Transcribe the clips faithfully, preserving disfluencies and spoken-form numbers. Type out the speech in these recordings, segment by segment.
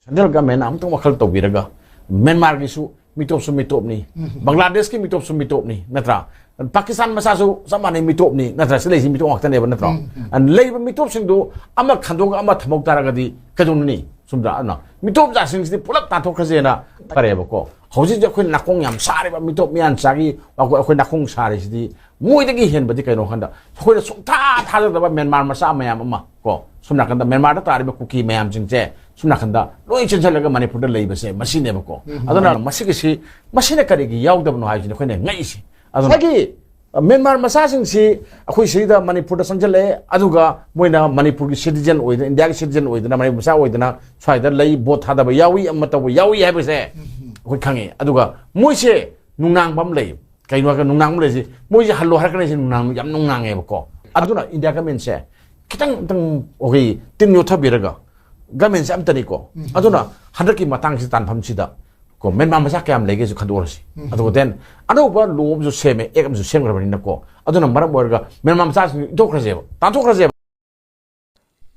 Central ꯒꯚꯔꯟꯃꯦꯟꯅ ꯑꯃꯨꯛꯇꯪ ꯋꯥꯈꯜ ꯇꯧꯕꯤꯔꯒ, ꯃ꯭ꯌꯥꯟꯃꯥꯔꯒꯤꯁꯨ ꯃꯤꯇꯣꯞꯁꯨ ꯃꯤꯇꯣꯞꯅꯤ, ꯕꯪꯒ꯭ꯂꯥꯗꯦꯁꯀꯤ ꯃꯤꯇꯣꯞꯁꯨ ꯃꯤꯇꯣꯞꯅꯤ, ꯅꯠꯇ꯭ꯔꯥ? ꯄꯥꯀꯤꯁꯇꯥꯟ ꯃꯆꯥꯁꯨ ꯆꯞ ꯃꯥꯟꯅꯩ, ꯃꯤꯇꯣꯞꯅꯤ, ꯅꯠꯇ꯭ꯔꯥ? ꯁꯤ ꯂꯩꯁꯤ ꯃꯤꯇꯣꯞ ꯉꯥꯛꯇꯅꯦꯕ, ꯅꯠꯇ꯭ꯔꯣ? ꯎꯝ, ꯎꯝ꯫ ꯑꯗꯨꯅ ꯂꯩꯔꯤꯕ ꯃꯤꯇꯣꯞꯁꯤꯡꯗꯨ ꯑꯃ ꯈꯟꯗꯣꯛꯑꯒ ꯑꯃ ꯊꯝꯍꯧ ꯇꯥꯔꯒꯗꯤ ꯀꯩꯗꯧꯅꯅꯤ? ꯁꯨꯝꯗ ꯑꯗꯨꯅ ꯃꯤꯇꯣꯞ ꯖꯥꯠꯁꯤꯡꯁꯤꯗꯤ ꯄꯨꯂꯞ ꯇꯥꯟꯊꯣꯛꯈ꯭ꯔꯁꯦꯅ ꯐꯔꯦꯕꯀꯣ꯫ ꯍꯧꯖꯤꯛ ꯍꯧꯖꯤꯛ ꯑꯩꯈꯣꯏꯅ ꯅꯥꯀꯣꯡ ꯌꯥꯝ ꯁꯥꯔꯤꯕ ꯃꯤꯇꯣꯞ ꯃꯤꯌꯥꯟꯆꯥꯒꯤ ꯑꯩꯈꯣꯏ, ꯑꯩꯈꯣꯏ ꯅꯥꯀꯣꯡ ꯁꯥꯔꯤꯁꯤꯗꯤ ꯃꯣꯏꯗꯒꯤ ꯍꯦꯟꯕꯗꯤ ꯀꯩꯅꯣ ꯍꯥꯏ ꯀꯥꯟꯗ, ꯑꯩꯈꯣꯏꯅ ꯁꯨꯡꯊꯥ ꯊꯥꯖꯗꯕ ꯃ꯭ꯌꯥꯟꯃꯥꯔ ꯃꯆꯥ ꯃꯌꯥꯝ ꯑꯃ ꯀꯣ, ꯁꯣꯝ ꯅꯥꯀꯟꯗ ꯃ꯭ꯌꯥꯟꯃꯥꯔꯗ ꯇꯥꯔꯤꯕ ꯀꯨꯀꯤ ꯃꯌꯥꯝꯁꯤꯡꯁꯦ ꯁꯣꯝ ꯅꯥꯀꯟꯗ ꯂꯣꯏ ꯆꯦꯟꯁꯤꯜꯂꯒ ꯃꯅꯤꯄꯨꯔꯗ ꯂꯩꯕꯁꯦ ꯃꯁꯤꯅꯦꯕꯀꯣ꯫ ꯎꯝ꯫ ꯑꯗꯨꯅ ꯃꯁꯤꯒꯤꯁꯤ, ꯃꯁꯤꯅ ꯀꯔꯤꯒꯤ ꯌꯥꯎꯗꯕꯅꯣ ꯍꯥꯏꯕꯁꯤꯅ ꯑꯩꯈꯣꯏꯅ ꯉꯛꯏꯁꯦ꯫ ꯑꯗꯨꯅ ꯉꯁꯥꯏꯒꯤ, ꯑ, ꯃ꯭ꯌꯥꯟꯃꯥꯔ ꯃꯆꯥꯁꯤꯡꯁꯤ ꯑꯩꯈꯣꯏ ꯁꯤꯗ ꯃꯅꯤꯄꯨꯔꯗ ꯆꯪꯁꯤꯜꯂꯛꯑꯦ, ꯑꯗꯨꯒ ꯃꯣꯏꯅ ꯃꯅꯤꯄꯨꯔꯒꯤ ꯁꯤꯇꯤꯖꯦꯟ ꯑꯣꯏꯗꯅ, ꯏꯟꯗꯤꯌꯥꯒꯤ ꯁꯤꯇꯤꯖꯦꯟ ꯑꯣꯏꯗꯅ, ꯃꯅꯤꯄꯨꯔ ꯃꯆꯥ ꯑꯣꯏꯗꯅ ꯁ꯭ꯋꯥꯏꯗ ꯂꯩ, ꯚꯣꯠ ꯊꯥꯗꯕ ꯌꯥꯎꯏ, ꯑꯃ ꯇꯧꯕ ꯌꯥꯎꯏ ꯍꯥꯏꯕꯁꯦ ꯑꯩꯈꯣꯏ ꯈꯪꯉꯤ꯫ ꯑꯗꯨꯒ ꯃꯣꯏꯁꯦ ꯅꯨꯡꯅꯥꯡꯕ ꯑꯃ ꯂꯩ꯫ ꯀꯩꯅꯣ ꯍꯥꯏꯔꯒ ꯅꯨꯡꯅꯥꯡꯕ ꯂꯩꯁꯤ, ꯃꯣꯏꯁꯦ ꯍꯜꯂꯣ ꯍꯥꯏꯔꯛꯀꯅꯤ, ꯁꯤ ꯅꯨꯡꯅꯥꯡ, ꯌꯥꯝ ꯅꯨꯡꯅꯥꯡꯉꯦꯕꯀꯣ꯫ ꯑꯗꯨꯅ ꯏꯟꯗꯤꯌꯥ ꯒꯃꯦꯟꯁꯦ ꯈꯤꯇꯪ, ꯈꯤꯇꯪ ꯑꯩꯈꯣꯏ ꯇꯤꯟ ꯌꯣꯠꯊꯕꯤꯔꯒ, ꯒꯃꯦꯟꯁꯦ ꯑꯝꯇꯅꯤꯀꯣ꯫ ꯎꯝ꯫ ꯑꯗꯨꯅ ꯍꯟꯗꯛꯀꯤ ꯃꯇꯥꯡꯁꯤ, ꯇꯥꯟꯐꯝꯁꯤꯗ ꯀꯣ, ꯃ꯭ꯌꯥꯟꯃꯥꯔ ꯃꯆꯥ ꯀꯌꯥꯝ ꯂꯩꯒꯦꯁꯨ ꯈꯟꯗꯣꯛꯑꯁꯤ꯫ ꯎꯝ꯫ ꯑꯗꯨꯒ then ꯑꯅꯧꯕ ꯂꯣ ꯑꯃꯁꯨ ꯁꯦꯝꯃꯦ, ꯑꯦꯛ ꯑꯃꯁꯨ ꯁꯦꯝꯈ꯭ꯔꯕꯅꯤꯅꯀꯣ꯫ ꯑꯗꯨꯅ ꯃꯔꯝ ꯑꯣꯏꯔꯒ ꯃ꯭ꯌꯥꯟꯃꯥꯔ ꯃꯆꯥꯁꯤꯡ ꯏꯟꯊꯣꯛꯈ꯭ꯔꯁꯦꯕ, ꯇꯥꯟꯊꯣꯛꯈ꯭ꯔꯁꯦꯕ꯫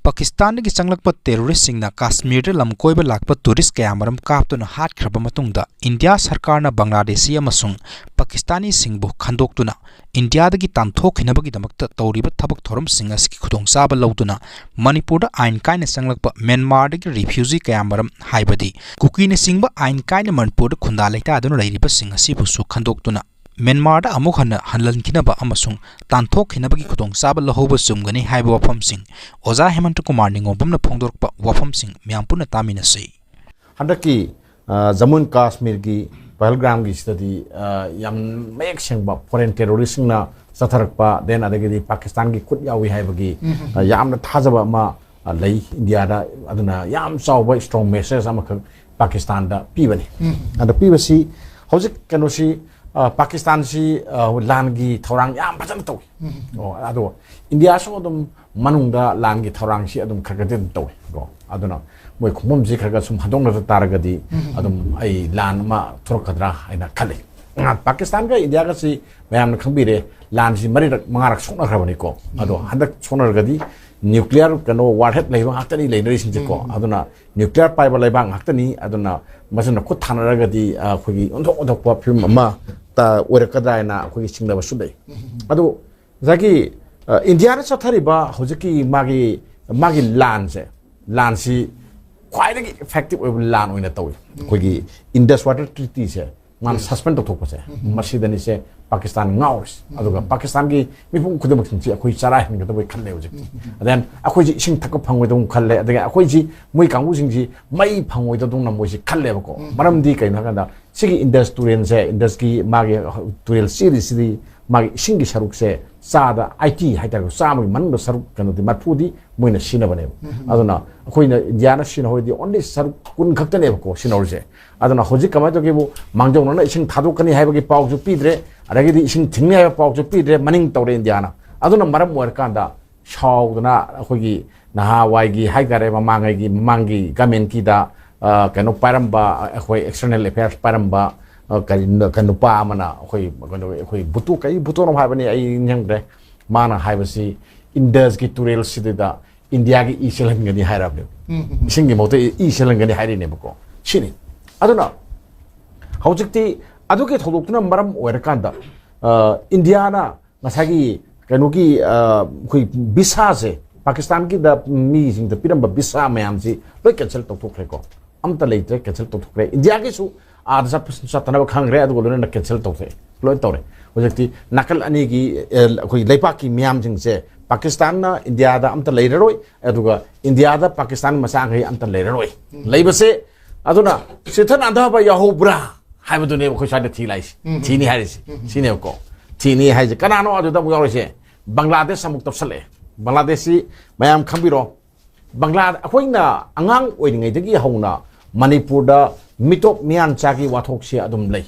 ꯄꯥꯀꯤꯁꯇꯥꯟꯗꯒꯤ ꯆꯪꯂꯛꯄ ꯇꯦꯔꯣꯔꯤꯁꯁꯤꯡꯅ ꯀꯥꯁꯃꯤꯔꯗ ꯂꯝ ꯀꯣꯏꯕ ꯂꯥꯛꯄ ꯇꯨꯔꯤꯁ ꯀꯌꯥꯃꯔꯨꯝ ꯀꯥꯞꯇꯨꯅ ꯍꯥꯠꯈ꯭ꯔꯕ ꯃꯇꯨꯡꯗ, ꯏꯟꯗꯤꯌꯥ ꯁꯔꯀꯥꯔꯅ ꯕꯪꯒ꯭ꯂꯥꯗꯦꯁꯤ ꯑꯃꯁꯨꯡ ꯄꯥꯀꯤꯁꯇꯥꯅꯤꯁꯤꯡꯕꯨ ꯈꯟꯗꯣꯛꯇꯨꯅ ꯏꯟꯗꯤꯌꯥꯗꯒꯤ ꯇꯥꯟꯊꯣꯛꯈꯤꯅꯕꯒꯤꯗꯃꯛꯇ ꯇꯧꯔꯤꯕ ꯊꯕꯛ ꯊꯧꯔꯝꯁꯤꯡ ꯑꯁꯤꯒꯤ ꯈꯨꯗꯣꯡꯆꯥꯕ ꯂꯧꯗꯨꯅ, ꯃꯅꯤꯄꯨꯔꯗ ꯑꯥꯏꯟ ꯀꯥꯏꯅ ꯆꯪꯂꯛꯄ ꯃ꯭ꯌꯥꯟꯃꯥꯔꯗꯒꯤ ꯔꯤꯐ꯭ꯌꯨꯖꯤ ꯀꯌꯥꯃꯔꯨꯝ, ꯍꯥꯏꯕꯗꯤ ꯀꯨꯀꯤꯅꯆꯤꯡꯕ ꯑꯥꯏꯟ ꯀꯥꯏꯅ ꯃꯅꯤꯄꯨꯔꯗ ꯈꯨꯟꯗꯥ ꯂꯩꯇꯥꯗꯨꯅ ꯂꯩꯔꯤꯕꯁꯤꯡ ꯑꯁꯤꯕꯨꯁꯨ ꯈꯟꯗꯣꯛꯇꯨꯅ, ꯃ꯭ꯌꯥꯟꯃꯥꯔꯗ ꯑꯃꯨꯛ ꯍꯟꯅ ꯍꯟꯍꯟꯈꯤꯅꯕ ꯑꯃꯁꯨꯡ ꯇꯥꯟꯊꯣꯛꯈꯤꯅꯕꯒꯤ ꯈꯨꯗꯣꯡꯆꯥꯕ ꯂꯧꯍꯧꯕ ꯆꯨꯝꯒꯅꯤ ꯍꯥꯏꯕ ꯋꯥꯐꯝꯁꯤꯡ ꯑꯣꯖꯥ ꯍꯦꯃꯟꯇ ꯀꯨꯃꯥꯔ ꯅꯤꯉꯣꯝꯕꯝꯅ ꯐꯣꯡꯗꯣꯔꯛꯄ ꯋꯥꯐꯝꯁꯤꯡ ꯃꯌꯥꯝ ꯄꯨꯟꯅ ꯇꯥꯃꯤꯟꯅꯁꯤ꯫ ꯍꯟꯗꯛꯀꯤ, ꯑ, ꯖꯃꯨ ꯑꯦꯟ ꯀꯥꯁꯃꯤꯔꯒꯤ ꯄꯍꯜꯒ꯭ꯔꯥꯝꯒꯤꯁꯤꯗꯗꯤ, ꯑ, ꯌꯥꯝ ꯃꯌꯦꯛ ꯁꯦꯡꯕ ꯐꯣꯔꯦꯟ ꯇꯦꯔꯣꯔꯤꯁꯁꯤꯡꯅ ꯆꯠꯊꯔꯛꯄ, then ꯑꯗꯒꯤꯗꯤ ꯄꯥꯀꯤꯁꯇꯥꯟꯒꯤ ꯈꯨꯠ ꯌꯥꯎꯏ ꯍꯥꯏꯕꯒꯤ, ꯎꯝ, ꯎꯝ, ꯑ, ꯌꯥꯝꯅ ꯊꯥꯖꯕ ꯑꯃ, ꯑ, ꯂꯩ ꯏꯟꯗꯤꯌꯥꯗ꯫ ꯑꯗꯨꯅ ꯌꯥꯝ ꯆꯥꯎꯕ strong message ꯑꯃꯈꯛ ꯄꯥꯀꯤꯁꯇꯥꯟꯗ ꯄꯤꯕꯅꯤ꯫ ꯎꯝ꯫ ꯑꯗ ꯄꯤꯕꯁꯤ ꯍꯧꯖꯤꯛ ꯀꯩꯅꯣꯁꯤ, ꯑ, ꯄꯥꯀꯤꯁꯇꯥꯟꯁꯤ, ꯑ, ꯂꯥꯟꯒꯤ ꯊꯧꯔꯥꯡ ꯌꯥꯝ ꯐꯖꯅ ꯇꯧꯏ꯫ ꯎꯝ꯫ ꯑꯣ, ꯑꯗꯣ ꯏꯟꯗꯤꯌꯥꯁꯨ ꯑꯗꯨꯝ ꯃꯅꯨꯡꯗ ꯂꯥꯟꯒꯤ ꯊꯧꯔꯥꯡꯁꯤ ꯑꯗꯨꯝ ꯈꯔ ꯈꯔꯗꯤ ꯑꯗꯨꯝ ꯇꯧꯏ ꯀꯣ꯫ ꯑꯗꯨꯅ ꯃꯣꯏ ꯈꯣꯡꯐꯝꯁꯤ ꯈꯔ ꯈꯔ ꯁꯨꯝ ꯍꯟꯗꯣꯛꯅꯔ ꯇꯥꯔꯒꯗꯤ ꯎꯝ꯫ ꯑꯗꯨꯝ ꯑꯩ ꯂꯥꯟ ꯑꯃ ꯊꯣꯛꯂꯛꯀꯗ꯭ꯔꯥ ꯍꯥꯏꯅ ꯈꯜꯂꯤ꯫ ꯑ, ꯄꯥꯀꯤꯁꯇꯥꯟꯒ ꯏꯟꯗꯤꯌꯥꯒꯁꯤ ꯃꯌꯥꯝꯅ ꯈꯪꯕꯤꯔꯦ, ꯂꯥꯟꯁꯤ ꯃꯔꯤꯔꯛ ꯃꯉꯥꯔꯛ ꯁꯣꯛꯅꯈ꯭ꯔꯕꯅꯤꯀꯣ꯫ ꯑꯗꯣ ꯎꯝ꯫ ꯍꯟꯗꯛ ꯁꯣꯛꯅꯔꯒꯗꯤ ꯅ꯭ꯌꯨꯀ꯭ꯂꯤꯌꯔ ꯀꯩꯅꯣ ꯋꯥꯔꯍꯦꯗ ꯂꯩꯕ ꯉꯥꯛꯇꯅꯤ ꯂꯩꯅꯔꯤꯁꯤꯡꯁꯦꯀꯣ꯫ ꯑꯗꯨꯅ ꯅ꯭ꯌꯨꯀ꯭ꯂꯤꯌꯔ ꯄꯥꯏꯕ ꯂꯩꯕꯥꯛ ꯉꯥꯛꯇꯅꯤ꯫ ꯑꯗꯨꯅ ꯃꯁꯤꯅ ꯈꯨꯠ ꯊꯥꯅꯔꯒꯗꯤ ꯑꯩꯈꯣꯏꯒꯤ ꯑꯣꯟꯊꯣꯛ ꯑꯣꯟꯊꯣꯛꯄ ꯐꯤꯕꯝ ꯑꯃ ꯑꯣꯏꯔꯛꯀꯗ꯭ꯔꯥ ꯍꯥꯏꯅ ꯑꯩꯈꯣꯏꯒꯤ ꯆꯤꯡꯅꯕꯁꯨ ꯂꯩ꯫ ꯑꯗꯨ ꯉꯁꯥꯏꯒꯤ ꯏꯟꯗꯤꯌꯥꯗ ꯆꯠꯊꯔꯤꯕ ꯍꯧꯖꯤꯛꯀꯤ ꯃꯥꯒꯤ ꯃꯥꯒꯤ ꯂꯥꯟꯁꯦ, ꯂꯥꯟꯁꯤ ꯈ꯭ꯋꯥꯏꯗꯒꯤ ꯏꯐꯦꯛꯇꯤꯚ ꯑꯣꯏꯕ ꯂꯥꯟ ꯑꯣꯏꯅ ꯇꯧꯏ꯫ ꯑꯩꯈꯣꯏꯒꯤ ꯏꯟꯗꯁ ꯋꯥꯇꯔ ꯇ꯭ꯔꯤꯇꯤꯁꯦ ꯃꯥꯅ ꯁꯁꯄꯦꯟ ꯇꯧꯊꯣꯛꯄꯁꯦ, ꯃꯁꯤꯗꯅꯤꯁꯦ ꯄꯥꯀꯤꯁꯇꯥꯟ ꯉꯥꯎꯔꯤꯁꯦ꯫ ꯑꯗꯨꯒ ꯄꯥꯀꯤꯁꯇꯥꯟꯒꯤ ꯃꯤꯄꯨꯝ ꯈꯨꯗꯤꯡꯃꯛꯁꯤꯡꯁꯤ ꯑꯩꯈꯣꯏ ꯆꯔꯥ ꯍꯦꯟꯒꯗꯕꯩ ꯈꯜꯂꯦ ꯍꯧꯖꯤꯛꯇꯤ꯫ ꯑꯗꯩ ꯑꯩꯈꯣꯏꯁꯤ ꯏꯁꯤꯡ ꯊꯛꯄ ꯐꯪꯉꯣꯏꯗꯧꯅ ꯈꯜꯂꯦ, ꯑꯗꯒꯤ ꯑꯩꯈꯣꯏꯁꯤ ꯃꯣꯏ ꯀꯥꯡꯕꯨꯁꯤꯡꯁꯤ ꯃꯩ ꯐꯪꯉꯣꯏꯗꯧꯗꯧꯅ ꯃꯣꯏꯁꯤ ꯈꯜꯂꯦꯕꯀꯣ꯫ ꯃꯔꯝꯗꯤ ꯀꯩꯅꯣ ꯍꯥꯏꯀꯥꯟꯗ ꯁꯤꯒꯤ ꯏꯟꯗꯁ ꯇꯨꯔꯦꯜꯁꯦ, ꯏꯟꯗꯁꯀꯤ ꯃꯥꯒꯤ ꯇꯨꯔꯦꯜ ꯆꯦꯜꯂꯤꯁꯤꯗꯤ ꯃꯥꯒꯤ ꯏꯁꯤꯡꯒꯤ ꯁꯔꯨꯛꯁꯦ ꯆꯥꯗ ꯑꯥꯏꯇꯤ ꯍꯥꯏꯇꯥꯔꯦ, ꯆꯥꯝꯃꯒꯤ ꯃꯅꯨꯡꯗ ꯁꯔꯨꯛ ꯀꯩꯅꯣꯗꯤ ꯃꯔꯤꯐꯨꯗꯤ ꯃꯣꯏꯅ ꯁꯤꯖꯤꯟꯅꯕꯅꯦꯕ꯫ ꯑꯗꯨꯅ ꯑꯩꯈꯣꯏꯅ ꯏꯟꯗꯤꯌꯥꯅ ꯁꯤꯖꯤꯟꯅꯍꯧꯔꯗꯤ ꯑꯣꯟꯂꯤ ꯁꯔꯨꯛ ꯀꯨꯟ ꯈꯛꯇꯅꯦꯕꯀꯣ ꯁꯤꯖꯤꯟꯅꯍꯧꯔꯤꯁꯦ꯫ ꯑꯗꯨꯅ ꯍꯧꯖꯤꯛ ꯀꯃꯥꯏꯅ ꯇꯧꯒꯦꯕꯨ, ꯃꯥꯡꯖꯧꯅꯅ ꯏꯁꯤꯡ ꯊꯥꯗꯣꯛꯀꯅꯤ ꯍꯥꯏꯕꯒꯤ ꯄꯥꯎꯁꯨ ꯄꯤꯗ꯭ꯔꯦ, ꯑꯗꯒꯤꯗꯤ ꯏꯁꯤꯡ ꯊꯤꯡꯅꯤ ꯍꯥꯏꯕ ꯄꯥꯎꯁꯨ ꯄꯤꯗ꯭ꯔꯦ, ꯃꯅꯤꯡ ꯇꯧꯔꯦ ꯏꯟꯗꯤꯌꯥꯅ꯫ ꯑꯗꯨꯅ ꯃꯔꯝ ꯑꯣꯏꯔꯀꯥꯟꯗ ꯁꯥꯎꯗꯅ ꯑꯩꯈꯣꯏꯒꯤ ꯅꯍꯥꯟꯋꯥꯏꯒꯤ ꯍꯥꯏꯇꯥꯔꯦ, ꯃꯃꯥꯡꯉꯩꯒꯤ, ꯃꯃꯥꯡꯒꯤ ꯒꯃꯦꯟꯀꯤꯗ ꯀꯩꯅꯣ ꯄꯥꯏꯔꯝꯕ, ꯑꯩꯈꯣꯏ ꯑꯦꯛꯁꯇꯔꯅꯦꯜ ꯑꯦꯐꯦꯌꯔꯁ ꯄꯥꯏꯔꯝꯕ ꯀꯔꯤ ꯅꯨꯄꯥ ꯑꯃꯅ ꯑꯩꯈꯣꯏ ꯀꯩꯅꯣ, ꯑꯩꯈꯣꯏ ꯕꯨꯇꯣ, ꯀꯩ ꯕꯨꯇꯣꯅꯣ ꯍꯥꯏꯕꯅꯤ ꯑꯩ ꯅꯤꯡꯁꯤꯡꯗ꯭ꯔꯦ꯫ ꯃꯥꯅ ꯍꯥꯏꯕꯁꯤ ꯏꯟꯗꯁꯀꯤ ꯇꯨꯔꯦꯜꯁꯤꯗ ꯏꯟꯗꯤꯌꯥꯒꯤ ꯏ ꯆꯦꯜꯍꯟꯒꯅꯤ ꯍꯥꯏꯔꯕꯅꯦꯕ꯫ ꯏꯁꯤꯡꯒꯤ ꯃꯍꯨꯠꯇ ꯏ ꯆꯦꯜꯍꯟꯒꯅꯤ ꯍꯥꯏꯔꯤꯅꯦꯕꯀꯣ꯫ ꯁꯤꯅꯤ꯫ ꯑꯗꯨꯅ ꯍꯧꯖꯤꯛꯇꯤ ꯑꯗꯨꯒꯤ ꯊꯧꯗꯣꯛꯇꯨꯅ ꯃꯔꯝ ꯑꯣꯏꯔꯀꯥꯟꯗ ꯏꯟꯗꯤꯌꯥꯅ ꯉꯁꯥꯏꯒꯤ ꯀꯩꯅꯣꯒꯤ ꯑꯩꯈꯣꯏ ꯚꯤꯁꯥꯁꯦ, ꯄꯥꯀꯤꯁꯇꯥꯟꯒꯤꯗ ꯃꯤꯁꯤꯡꯗ ꯄꯤꯔꯝꯕ ꯚꯤꯁꯥ ꯃꯌꯥꯝꯁꯤ ꯂꯣꯏ ꯀꯦꯟꯁꯦꯜ ꯇꯧꯊꯣꯛꯈ꯭ꯔꯦꯀꯣ꯫ ꯑꯝꯇ ꯂꯩꯇ꯭ꯔꯦ, ꯀꯦꯟꯁꯦꯜ ꯇꯧꯊꯣꯛꯈ꯭ꯔꯦ꯫ ꯏꯟꯗꯤꯌꯥꯒꯤꯁꯨ ꯑꯥꯗ ꯆꯠꯄ ꯆꯠꯇꯅꯕ ꯈꯪꯈ꯭ꯔꯦ, ꯑꯗꯨꯒ ꯂꯣꯏꯅ ꯀꯦꯟꯁꯦꯜ ꯇꯧꯊꯣꯛꯑꯦ, ꯂꯣꯏ ꯇꯧꯔꯦ꯫ ꯍꯧꯖꯤꯛꯇꯤ ꯅꯥꯀꯜ ꯑꯅꯤꯒꯤ ꯑꯩꯈꯣꯏ ꯂꯩꯄꯥꯛꯀꯤ ꯃꯤꯌꯥꯝꯁꯤꯡꯁꯦ, ꯄꯥꯀꯤꯁꯇꯥꯟꯅ ꯏꯟꯗꯤꯌꯥꯗ ꯑꯝꯇ ꯂꯩꯔꯔꯣꯏ, ꯑꯗꯨꯒ ꯏꯟꯗꯤꯌꯥꯗ ꯄꯥꯀꯤꯁꯇꯥꯟ ꯃꯆꯥꯈꯩ ꯑꯝꯇ ꯂꯩꯔꯔꯣꯏ꯫ ꯂꯩꯕꯁꯦ ꯑꯗꯨꯅ ꯆꯤꯊ ꯅꯥꯟꯊꯕ ꯌꯥꯎꯍꯧꯕ꯭ꯔꯥ ꯍꯥꯏꯕꯗꯨꯅꯦꯕ ꯑꯩꯈꯣꯏ ꯁ꯭ꯋꯥꯏꯗ ꯊꯤ ꯂꯥꯛꯏꯁꯦ, ꯊꯤꯅꯤ ꯍꯥꯏꯔꯤꯁꯦ꯫ ꯁꯤꯅꯦꯕꯀꯣ꯫ ꯊꯤꯅꯤ ꯍꯥꯏꯁꯦ ꯀꯅꯥꯅꯣ ꯑꯗꯨꯗ ꯑꯃꯨꯛ ꯌꯥꯎꯔꯤꯁꯦ? ꯕꯪꯒ꯭ꯂꯥꯗꯦꯁ ꯑꯃꯨꯛ ꯇꯞꯁꯜꯂꯛꯑꯦ꯫ ꯕꯪꯒ꯭ꯂꯥꯗꯦꯁꯁꯤ ꯃꯌꯥꯝ ꯈꯪꯕꯤꯔꯣ꯫ ꯕꯪꯒ꯭ꯂꯥ ꯑꯩꯈꯣꯏꯅ ꯑꯉꯥꯡ ꯑꯣꯏꯔꯤꯉꯩꯗꯒꯤ ꯍꯧꯅ ꯃꯅꯤꯄꯨꯔꯗ ꯃꯤꯇꯣꯞ ꯃꯤꯌꯥꯟꯆꯥꯒꯤ ꯋꯥꯊꯣꯛꯁꯦ ꯑꯗꯨꯝ ꯂꯩ꯫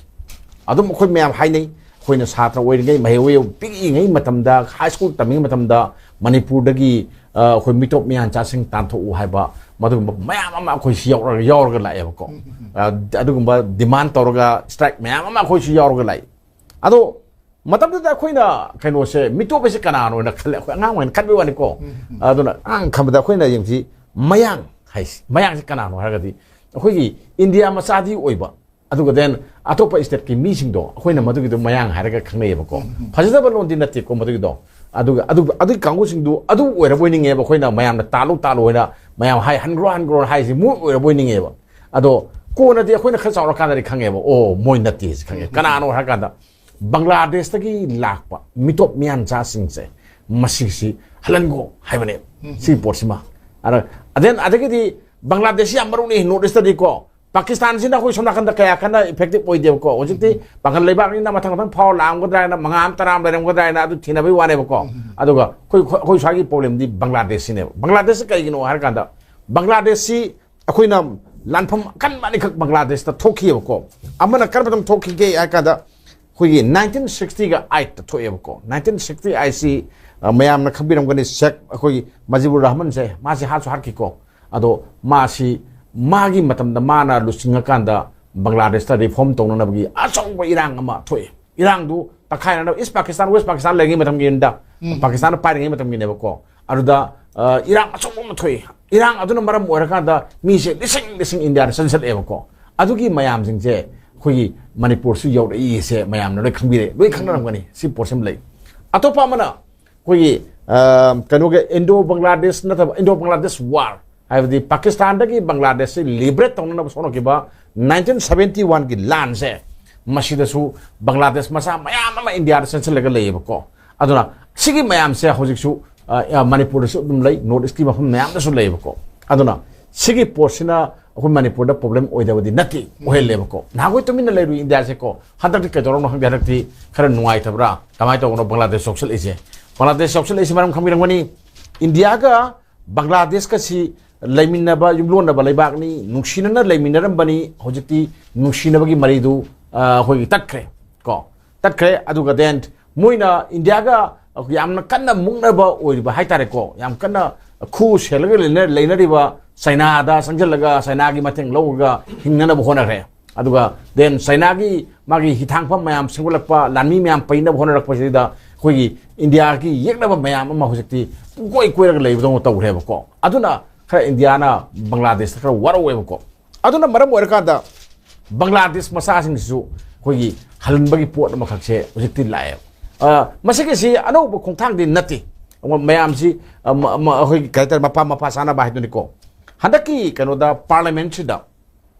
ꯑꯗꯨꯝ ꯑꯩꯈꯣꯏ ꯃꯌꯥꯝ ꯍꯥꯏꯅꯩ꯫ ꯑꯩꯈꯣꯏꯅ ꯁꯥꯇ꯭ꯔ ꯑꯣꯏꯔꯤꯉꯩ, ꯃꯍꯩꯔꯣꯏ ꯄꯤꯛꯏꯉꯩ ꯃꯇꯝꯗ, ꯍꯥꯏ ꯁ꯭ꯀꯨꯜ ꯇꯝꯃꯤꯉꯩ ꯃꯇꯝꯗ ꯃꯅꯤꯄꯨꯔꯗꯒꯤ ꯑꯩꯈꯣꯏ ꯃꯤꯇꯣꯞ ꯃꯤꯌꯥꯟꯆꯥꯁꯤꯡ ꯇꯥꯟꯊꯣꯛꯎ ꯍꯥꯏꯕ, ꯃꯗꯨꯒꯨꯝꯕ ꯃꯌꯥꯝ ꯑꯃ ꯑꯩꯈꯣꯏꯁꯤ ꯌꯥꯎꯔꯒ ꯌꯥꯎꯔꯒ ꯂꯥꯛꯑꯦꯕꯀꯣ꯫ ꯑꯗꯨꯒꯨꯝꯕ ꯗꯤꯃꯥꯟ ꯇꯧꯔꯒ ꯁ꯭ꯇ꯭ꯔꯥꯏꯛ ꯃꯌꯥꯝ ꯑꯃ ꯑꯩꯈꯣꯏꯁꯨ ꯌꯥꯎꯔꯒ ꯂꯥꯛꯏ꯫ ꯑꯗꯣ ꯃꯇꯝꯗꯨꯗ ꯑꯩꯈꯣꯏꯅ ꯀꯩꯅꯣꯁꯦ, ꯃꯤꯇꯣꯞ ꯍꯥꯏꯁꯦ ꯀꯅꯥꯅꯣ ꯍꯥꯏꯅ ꯈꯜꯂꯦ, ꯑꯩꯈꯣꯏ ꯑꯉꯥꯡ ꯑꯣꯏꯅ ꯈꯟꯕꯒꯤ ꯋꯥꯅꯤꯀꯣ꯫ ꯑꯗꯨꯅ ꯑꯉꯥꯡ ꯈꯟꯕꯗ ꯑꯩꯈꯣꯏꯅ ꯌꯦꯡꯁꯤ, ꯃꯌꯥꯡ ꯍꯥꯏꯁꯤ, ꯃꯌꯥꯡꯁꯤ ꯀꯅꯥꯅꯣ ꯍꯥꯏꯔꯒꯗꯤ, ꯑꯩꯈꯣꯏꯒꯤ ꯏꯟꯗꯤꯌꯥ ꯃꯆꯥꯗꯤ ꯑꯣꯏꯕ, ꯑꯗꯨꯒ then ꯑꯇꯣꯞꯄ stateꯀꯤ ꯃꯤꯁꯤꯡꯗꯣ ꯑꯩꯈꯣꯏꯅ ꯃꯗꯨꯒꯤꯗꯣ ꯃꯌꯥꯡ ꯍꯥꯏꯔꯒ ꯈꯪꯅꯩꯌꯦꯕꯀꯣ꯫ ꯐꯖꯗꯕ ꯂꯣꯟꯗꯤ ꯅꯠꯇꯦꯀꯣ ꯃꯗꯨꯒꯤꯗꯣ꯫ ꯑꯗꯨꯒ ꯑꯗꯨ, ꯑꯗꯨꯒꯤ ꯀꯥꯡꯕꯨꯁꯤꯡꯗꯨ ꯑꯗꯨ ꯑꯣꯏꯔꯕꯣꯏ ꯅꯤꯡꯉꯦꯕ, ꯑꯩꯈꯣꯏꯅ ꯃꯌꯥꯝꯅ ꯇꯥꯜꯂꯨ ꯇꯥꯜꯂꯨ ꯍꯥꯏꯅ, ꯃꯌꯥꯝ ꯍꯥꯏ, ꯍꯟꯈ꯭ꯔꯣ ꯍꯟꯈ꯭ꯔꯣ ꯍꯥꯏꯁꯤ ꯃꯣꯏ ꯑꯣꯏꯔꯕꯣꯏ ꯅꯤꯡꯉꯦꯕ꯫ ꯑꯗꯣ ꯀꯣꯟꯅꯗꯤ ꯑꯩꯈꯣꯏꯅ ꯈꯔ ꯆꯥꯎꯔꯀꯥꯟꯗꯗꯤ ꯈꯪꯉꯦꯕ, ꯑꯣ, ꯃꯣꯏ ꯅꯠꯇꯦ ꯁꯤ ꯈꯪꯉꯦ꯫ ꯀꯅꯥꯅꯣ ꯍꯥꯏꯔꯀꯥꯟꯗ, ꯕꯪꯒ꯭ꯂꯥꯗꯦꯁꯇꯒꯤ ꯂꯥꯛꯄ ꯃꯤꯇꯣꯞ ꯃꯤꯌꯥꯟꯆꯥꯁꯤꯡꯁꯦ ꯃꯁꯤꯁꯤ ꯍꯜꯍꯟꯈꯣ ꯍꯥꯏꯕꯅꯦꯕ꯫ ꯁꯤꯒꯤ ꯄꯣꯠꯁꯤꯃ꯫ ꯑꯗ, then ꯑꯗꯒꯤꯗꯤ ꯕꯪꯒ꯭ꯂꯥꯗꯦꯁꯁꯤ ꯌꯥꯝ ꯃꯔꯨꯅꯤ ꯅꯣꯔꯠ ꯏꯁꯇꯗꯤꯀꯣ꯫ ꯄꯥꯀꯤꯁꯇꯥꯟꯁꯤꯅ ꯑꯩꯈꯣꯏ ꯁꯣꯝ ꯅꯥꯀꯟꯗ ꯀꯌꯥ ꯀꯟꯅ effective ꯑꯣꯏꯗꯦꯕꯀꯣ꯫ ꯍꯧꯖꯤꯛꯇꯤ ꯄꯥꯡꯒꯜ ꯂꯩꯕꯥꯛꯅꯤꯅ ꯃꯊꯪ ꯃꯊꯪ ꯐꯥꯎꯔ ꯂꯥꯛꯑꯝꯒꯗ꯭ꯔꯥ ꯍꯥꯏꯅ, ꯃꯉꯥ ꯑꯃ ꯇꯔꯥ ꯑꯃ ꯂꯩꯔꯝꯒꯗ꯭ꯔꯥ ꯍꯥꯏꯅ ꯑꯗꯨ ꯊꯤꯅꯕꯒꯤ ꯋꯥꯅꯦꯕꯀꯣ꯫ ꯑꯗꯨꯒ ꯑꯩꯈꯣꯏ, ꯑꯩꯈꯣꯏ ꯁ꯭ꯋꯥꯏꯒꯤ problemꯗꯤ ꯕꯪꯒ꯭ꯂꯥꯗꯦꯁꯁꯤꯅꯦꯕ꯫ ꯕꯪꯒ꯭ꯂꯥꯗꯦꯁꯁꯤ ꯀꯩꯒꯤꯅꯣ ꯍꯥꯏꯔꯀꯥꯟꯗ, ꯕꯪꯒ꯭ꯂꯥꯗꯦꯁꯁꯤ ꯑꯩꯈꯣꯏꯅ ꯂꯥꯟꯐꯝ ꯑꯀꯟꯕ ꯑꯅꯤꯈꯛ ꯕꯪꯒ꯭ꯂꯥꯗꯦꯁꯇ ꯊꯣꯛꯈꯤꯑꯕꯀꯣ꯫ ꯑꯃꯅ ꯀꯔꯝꯕ ꯃꯇꯝꯗ ꯊꯣꯛꯈꯤꯒꯦ ꯍꯥꯏ ꯀꯥꯟꯗ, ꯑꯩꯈꯣꯏꯒꯤ nineteen sixtyꯒ eightꯇ ꯊꯣꯛꯑꯦꯕꯀꯣ꯫ Nineteen sixty eightꯁꯤ, ꯑ, ꯃꯌꯥꯝꯅ ꯈꯪꯕꯤꯔꯝꯒꯅꯤ, ꯁꯦꯛ, ꯑꯩꯈꯣꯏꯒꯤ ꯃꯖꯤꯕꯨꯔ ꯔꯍꯃꯟꯁꯦ, ꯃꯥꯁꯦ ꯍꯥꯠꯁꯨ ꯍꯥꯠꯈꯤꯀꯣ꯫ ꯑꯗꯣ ꯃꯥꯁꯤ, ꯃꯥꯒꯤ ꯃꯇꯝꯗ ꯃꯥꯅ ꯂꯨꯆꯤꯡꯉꯀꯥꯟꯗ ꯕꯪꯒ꯭ꯂꯥꯗꯦꯁꯇ reform ꯇꯧꯅꯅꯕꯒꯤ ꯑꯆꯧꯕ ꯏꯔꯥꯡ ꯑꯃ ꯊꯣꯛꯑꯦ꯫ ꯏꯔꯥꯡꯗꯨ ꯇꯛꯈꯥꯏꯅꯅꯕ, ꯏꯁ ꯄꯥꯀꯤꯁꯇꯥꯟ, ꯋꯦꯁ ꯄꯥꯀꯤꯁꯇꯥꯟ ꯂꯩꯔꯤꯉꯩ ꯃꯇꯝꯒꯤꯅꯤꯗ, ꯄꯥꯀꯤꯁꯇꯥꯟꯅ ꯄꯥꯏꯔꯤꯉꯩ ꯃꯇꯝꯒꯤꯅꯦꯕꯀꯣ꯫ ꯑꯗꯨꯗ, ꯑ, ꯏꯔꯥꯡ ꯑꯆꯧꯕ ꯑꯃ ꯊꯣꯛꯏ꯫ ꯏꯔꯥꯡ ꯑꯗꯨꯅ ꯃꯔꯝ ꯑꯣꯏꯔꯀꯥꯟꯗ ꯃꯤꯁꯦ ꯂꯤꯁꯤꯡ ꯂꯤꯁꯤꯡ ꯏꯟꯗꯤꯌꯥꯗ ꯆꯪꯁꯤꯜꯂꯛꯑꯦꯕꯀꯣ꯫ ꯑꯗꯨꯒꯤ ꯃꯌꯥꯝꯁꯤꯡꯁꯦ ꯑꯩꯈꯣꯏꯒꯤ ꯃꯅꯤꯄꯨꯔꯁꯨ ꯌꯧꯔꯛꯏꯁꯦ ꯃꯌꯥꯝꯅ ꯂꯣꯏ ꯈꯪꯕꯤꯔꯦ, ꯂꯣꯏ ꯈꯪꯅꯔꯝꯒꯅꯤ꯫ ꯁꯤ ꯄꯣꯠꯁꯤꯃ ꯂꯩ꯫ ꯑꯇꯣꯞꯄ ꯑꯃꯅ ꯑꯩꯈꯣꯏꯒꯤ, ꯑ, ꯀꯩꯅꯣꯒꯤ Indo Bangladesh ꯅꯠꯇꯕ, Indo Bangladesh War, ꯍꯥꯏꯕꯗꯤ ꯄꯥꯀꯤꯁꯇꯥꯟꯗꯒꯤ ꯕꯪꯒ꯭ꯂꯥꯗꯦꯁꯁꯤ liberate ꯇꯧꯅꯅꯕ ꯁꯣꯛꯅꯈꯤꯕ nineteen seventy oneꯒꯤ ꯂꯥꯟꯁꯦ, ꯃꯁꯤꯗꯁꯨ ꯕꯪꯒ꯭ꯂꯥꯗꯦꯁ ꯃꯆꯥ ꯃꯌꯥꯝ ꯑꯃ ꯏꯟꯗꯤꯌꯥꯗ ꯆꯦꯟꯁꯤꯜꯂꯒ ꯂꯩꯌꯦꯕꯀꯣ꯫ ꯑꯗꯨꯅ ꯁꯤꯒꯤ ꯃꯌꯥꯝꯁꯦ ꯍꯧꯖꯤꯛꯁꯨ, ꯑ, ꯑ, ꯃꯅꯤꯄꯨꯔꯗꯁꯨ ꯑꯗꯨꯝ ꯂꯩ, ꯅꯣꯔꯠ ꯏꯁꯀꯤ ꯃꯐꯝ ꯃꯌꯥꯝꯗꯁꯨ ꯂꯩꯌꯦꯕꯀꯣ꯫ ꯑꯗꯨꯅ ꯁꯤꯒꯤ ꯄꯣꯠꯁꯤꯅ ꯑꯩꯈꯣꯏ ꯃꯅꯤꯄꯨꯔꯗ problem ꯑꯣꯏꯗꯕꯗꯤ ꯅꯠꯇꯦ, ꯑꯣꯏꯍꯜꯂꯦꯕꯀꯣ꯫ ꯅꯍꯥꯟꯈꯣꯏ ꯇꯨꯃꯤꯟꯅ ꯂꯩꯔꯨꯏ ꯏꯟꯗꯤꯌꯥꯁꯦꯀꯣ, ꯍꯟꯗꯛꯇꯤ ꯀꯩꯗꯧꯔꯕꯅꯣ ꯈꯪꯗꯦ, ꯍꯟꯗꯛꯇꯤ ꯈꯔ ꯅꯨꯡꯉꯥꯏꯇꯕ꯭ꯔꯥ, ꯀꯃꯥꯏꯅ ꯇꯧꯕꯅꯣ ꯕꯪꯒ꯭ꯂꯥꯗꯦꯁ ꯆꯥꯎꯁꯤꯜꯂꯛꯏꯁꯦ? ꯕꯪꯒ꯭ꯂꯥꯗꯦꯁ ꯆꯥꯎꯁꯤꯜꯂꯛꯏꯁꯦ ꯃꯔꯝ ꯈꯪꯕꯤꯔꯝꯒꯅꯤ꯫ ꯏꯟꯗꯤꯌꯥꯒ ꯕꯪꯒ꯭ꯂꯥꯗꯦꯁꯀꯁꯤ ꯂꯩꯃꯤꯟꯅꯕ, ꯌꯨꯝꯂꯣꯟꯅꯕ ꯂꯩꯕꯥꯛꯅꯤ, ꯅꯨꯡꯁꯤꯅꯅ ꯂꯩꯃꯤꯟꯅꯔꯝꯕꯅꯤ꯫ ꯍꯧꯖꯤꯛꯇꯤ ꯅꯨꯡꯁꯤꯅꯕꯒꯤ ꯃꯔꯤꯗꯨ, ꯑ, ꯑꯩꯈꯣꯏꯒꯤ ꯇꯠꯈ꯭ꯔꯦ ꯀꯣ, ꯇꯠꯈ꯭ꯔꯦ꯫ ꯑꯗꯨꯒ then ꯃꯣꯏꯅ ꯏꯟꯗꯤꯌꯥꯒ ꯌꯥꯝꯅ ꯀꯟꯅ ꯃꯨꯛꯅꯕ ꯑꯣꯏꯔꯤꯕ ꯍꯥꯏꯇꯥꯔꯦꯀꯣ, ꯌꯥꯝ ꯀꯟꯅ ꯈꯨ ꯁꯦꯜꯂꯒ ꯂꯩꯅ-, ꯂꯩꯅꯔꯤꯕ ꯆꯩꯅꯥꯗ ꯆꯪꯁꯤꯜꯂꯒ ꯆꯩꯅꯥꯒꯤ ꯃꯇꯦꯡ ꯂꯧꯔꯒ ꯍꯤꯡꯅꯅꯕ ꯍꯣꯠꯅꯈ꯭ꯔꯦ꯫ ꯑꯗꯨꯒ then ꯆꯩꯅꯥꯒꯤ ꯃꯥꯒꯤ ꯍꯤꯊꯥꯡꯐꯝ ꯃꯌꯥꯝ ꯁꯦꯝꯒꯠꯂꯛꯄ, ꯂꯥꯟꯃꯤ ꯃꯌꯥꯝ ꯄꯩꯅꯕ ꯍꯣꯠꯅꯔꯛꯄꯁꯤꯗ ꯑꯩꯈꯣꯏꯒꯤ ꯏꯟꯗꯤꯌꯥꯒꯤ ꯌꯦꯛꯅꯕ ꯃꯌꯥꯝ ꯑꯃ ꯍꯧꯖꯤꯛꯇꯤ ꯄꯨꯡꯀꯣꯏ ꯀꯣꯏꯔꯒ ꯂꯩꯕꯗꯧꯅ ꯇꯧꯈ꯭ꯔꯦꯕꯀꯣ꯫ ꯑꯗꯨꯅ ꯈꯔ ꯏꯟꯗꯤꯌꯥꯅ ꯕꯪꯒ꯭ꯂꯥꯗꯦꯁꯇ ꯈꯔ ꯋꯥꯔꯧꯋꯦꯕꯀꯣ꯫ ꯑꯗꯨꯅ ꯃꯔꯝ ꯑꯣꯏꯔꯀꯥꯟꯗ ꯕꯪꯒ꯭ꯂꯥꯗꯦꯁ ꯃꯆꯥꯁꯤꯡꯁꯤꯁꯨ ꯑꯩꯈꯣꯏꯒꯤ ꯍꯜꯍꯟꯕꯒꯤ ꯄꯣꯠ ꯑꯃꯈꯛꯁꯦ ꯍꯧꯖꯤꯛꯇꯤ ꯂꯥꯛꯑꯦꯕ꯫ ꯑ, ꯃꯁꯤꯒꯤꯁꯤ ꯑꯅꯧꯕ ꯈꯣꯡꯊꯥꯡꯗꯤ ꯅꯠꯇꯦ꯫ ꯃꯌꯥꯝꯁꯤ, ꯑ, ꯃ-, ꯃ-, ꯑꯩꯈꯣꯏꯒꯤ ꯀꯩ ꯍꯥꯏꯇꯥꯔꯦ, ꯃꯄꯥ ꯃꯄꯥ ꯆꯥꯅꯕ ꯍꯥꯏꯗꯨꯅꯤꯀꯣ꯫ ꯍꯟꯗꯛꯀꯤ ꯀꯩꯅꯣꯗ, ꯄꯥꯔꯂꯤꯌꯥꯃꯦꯟꯁꯤꯗ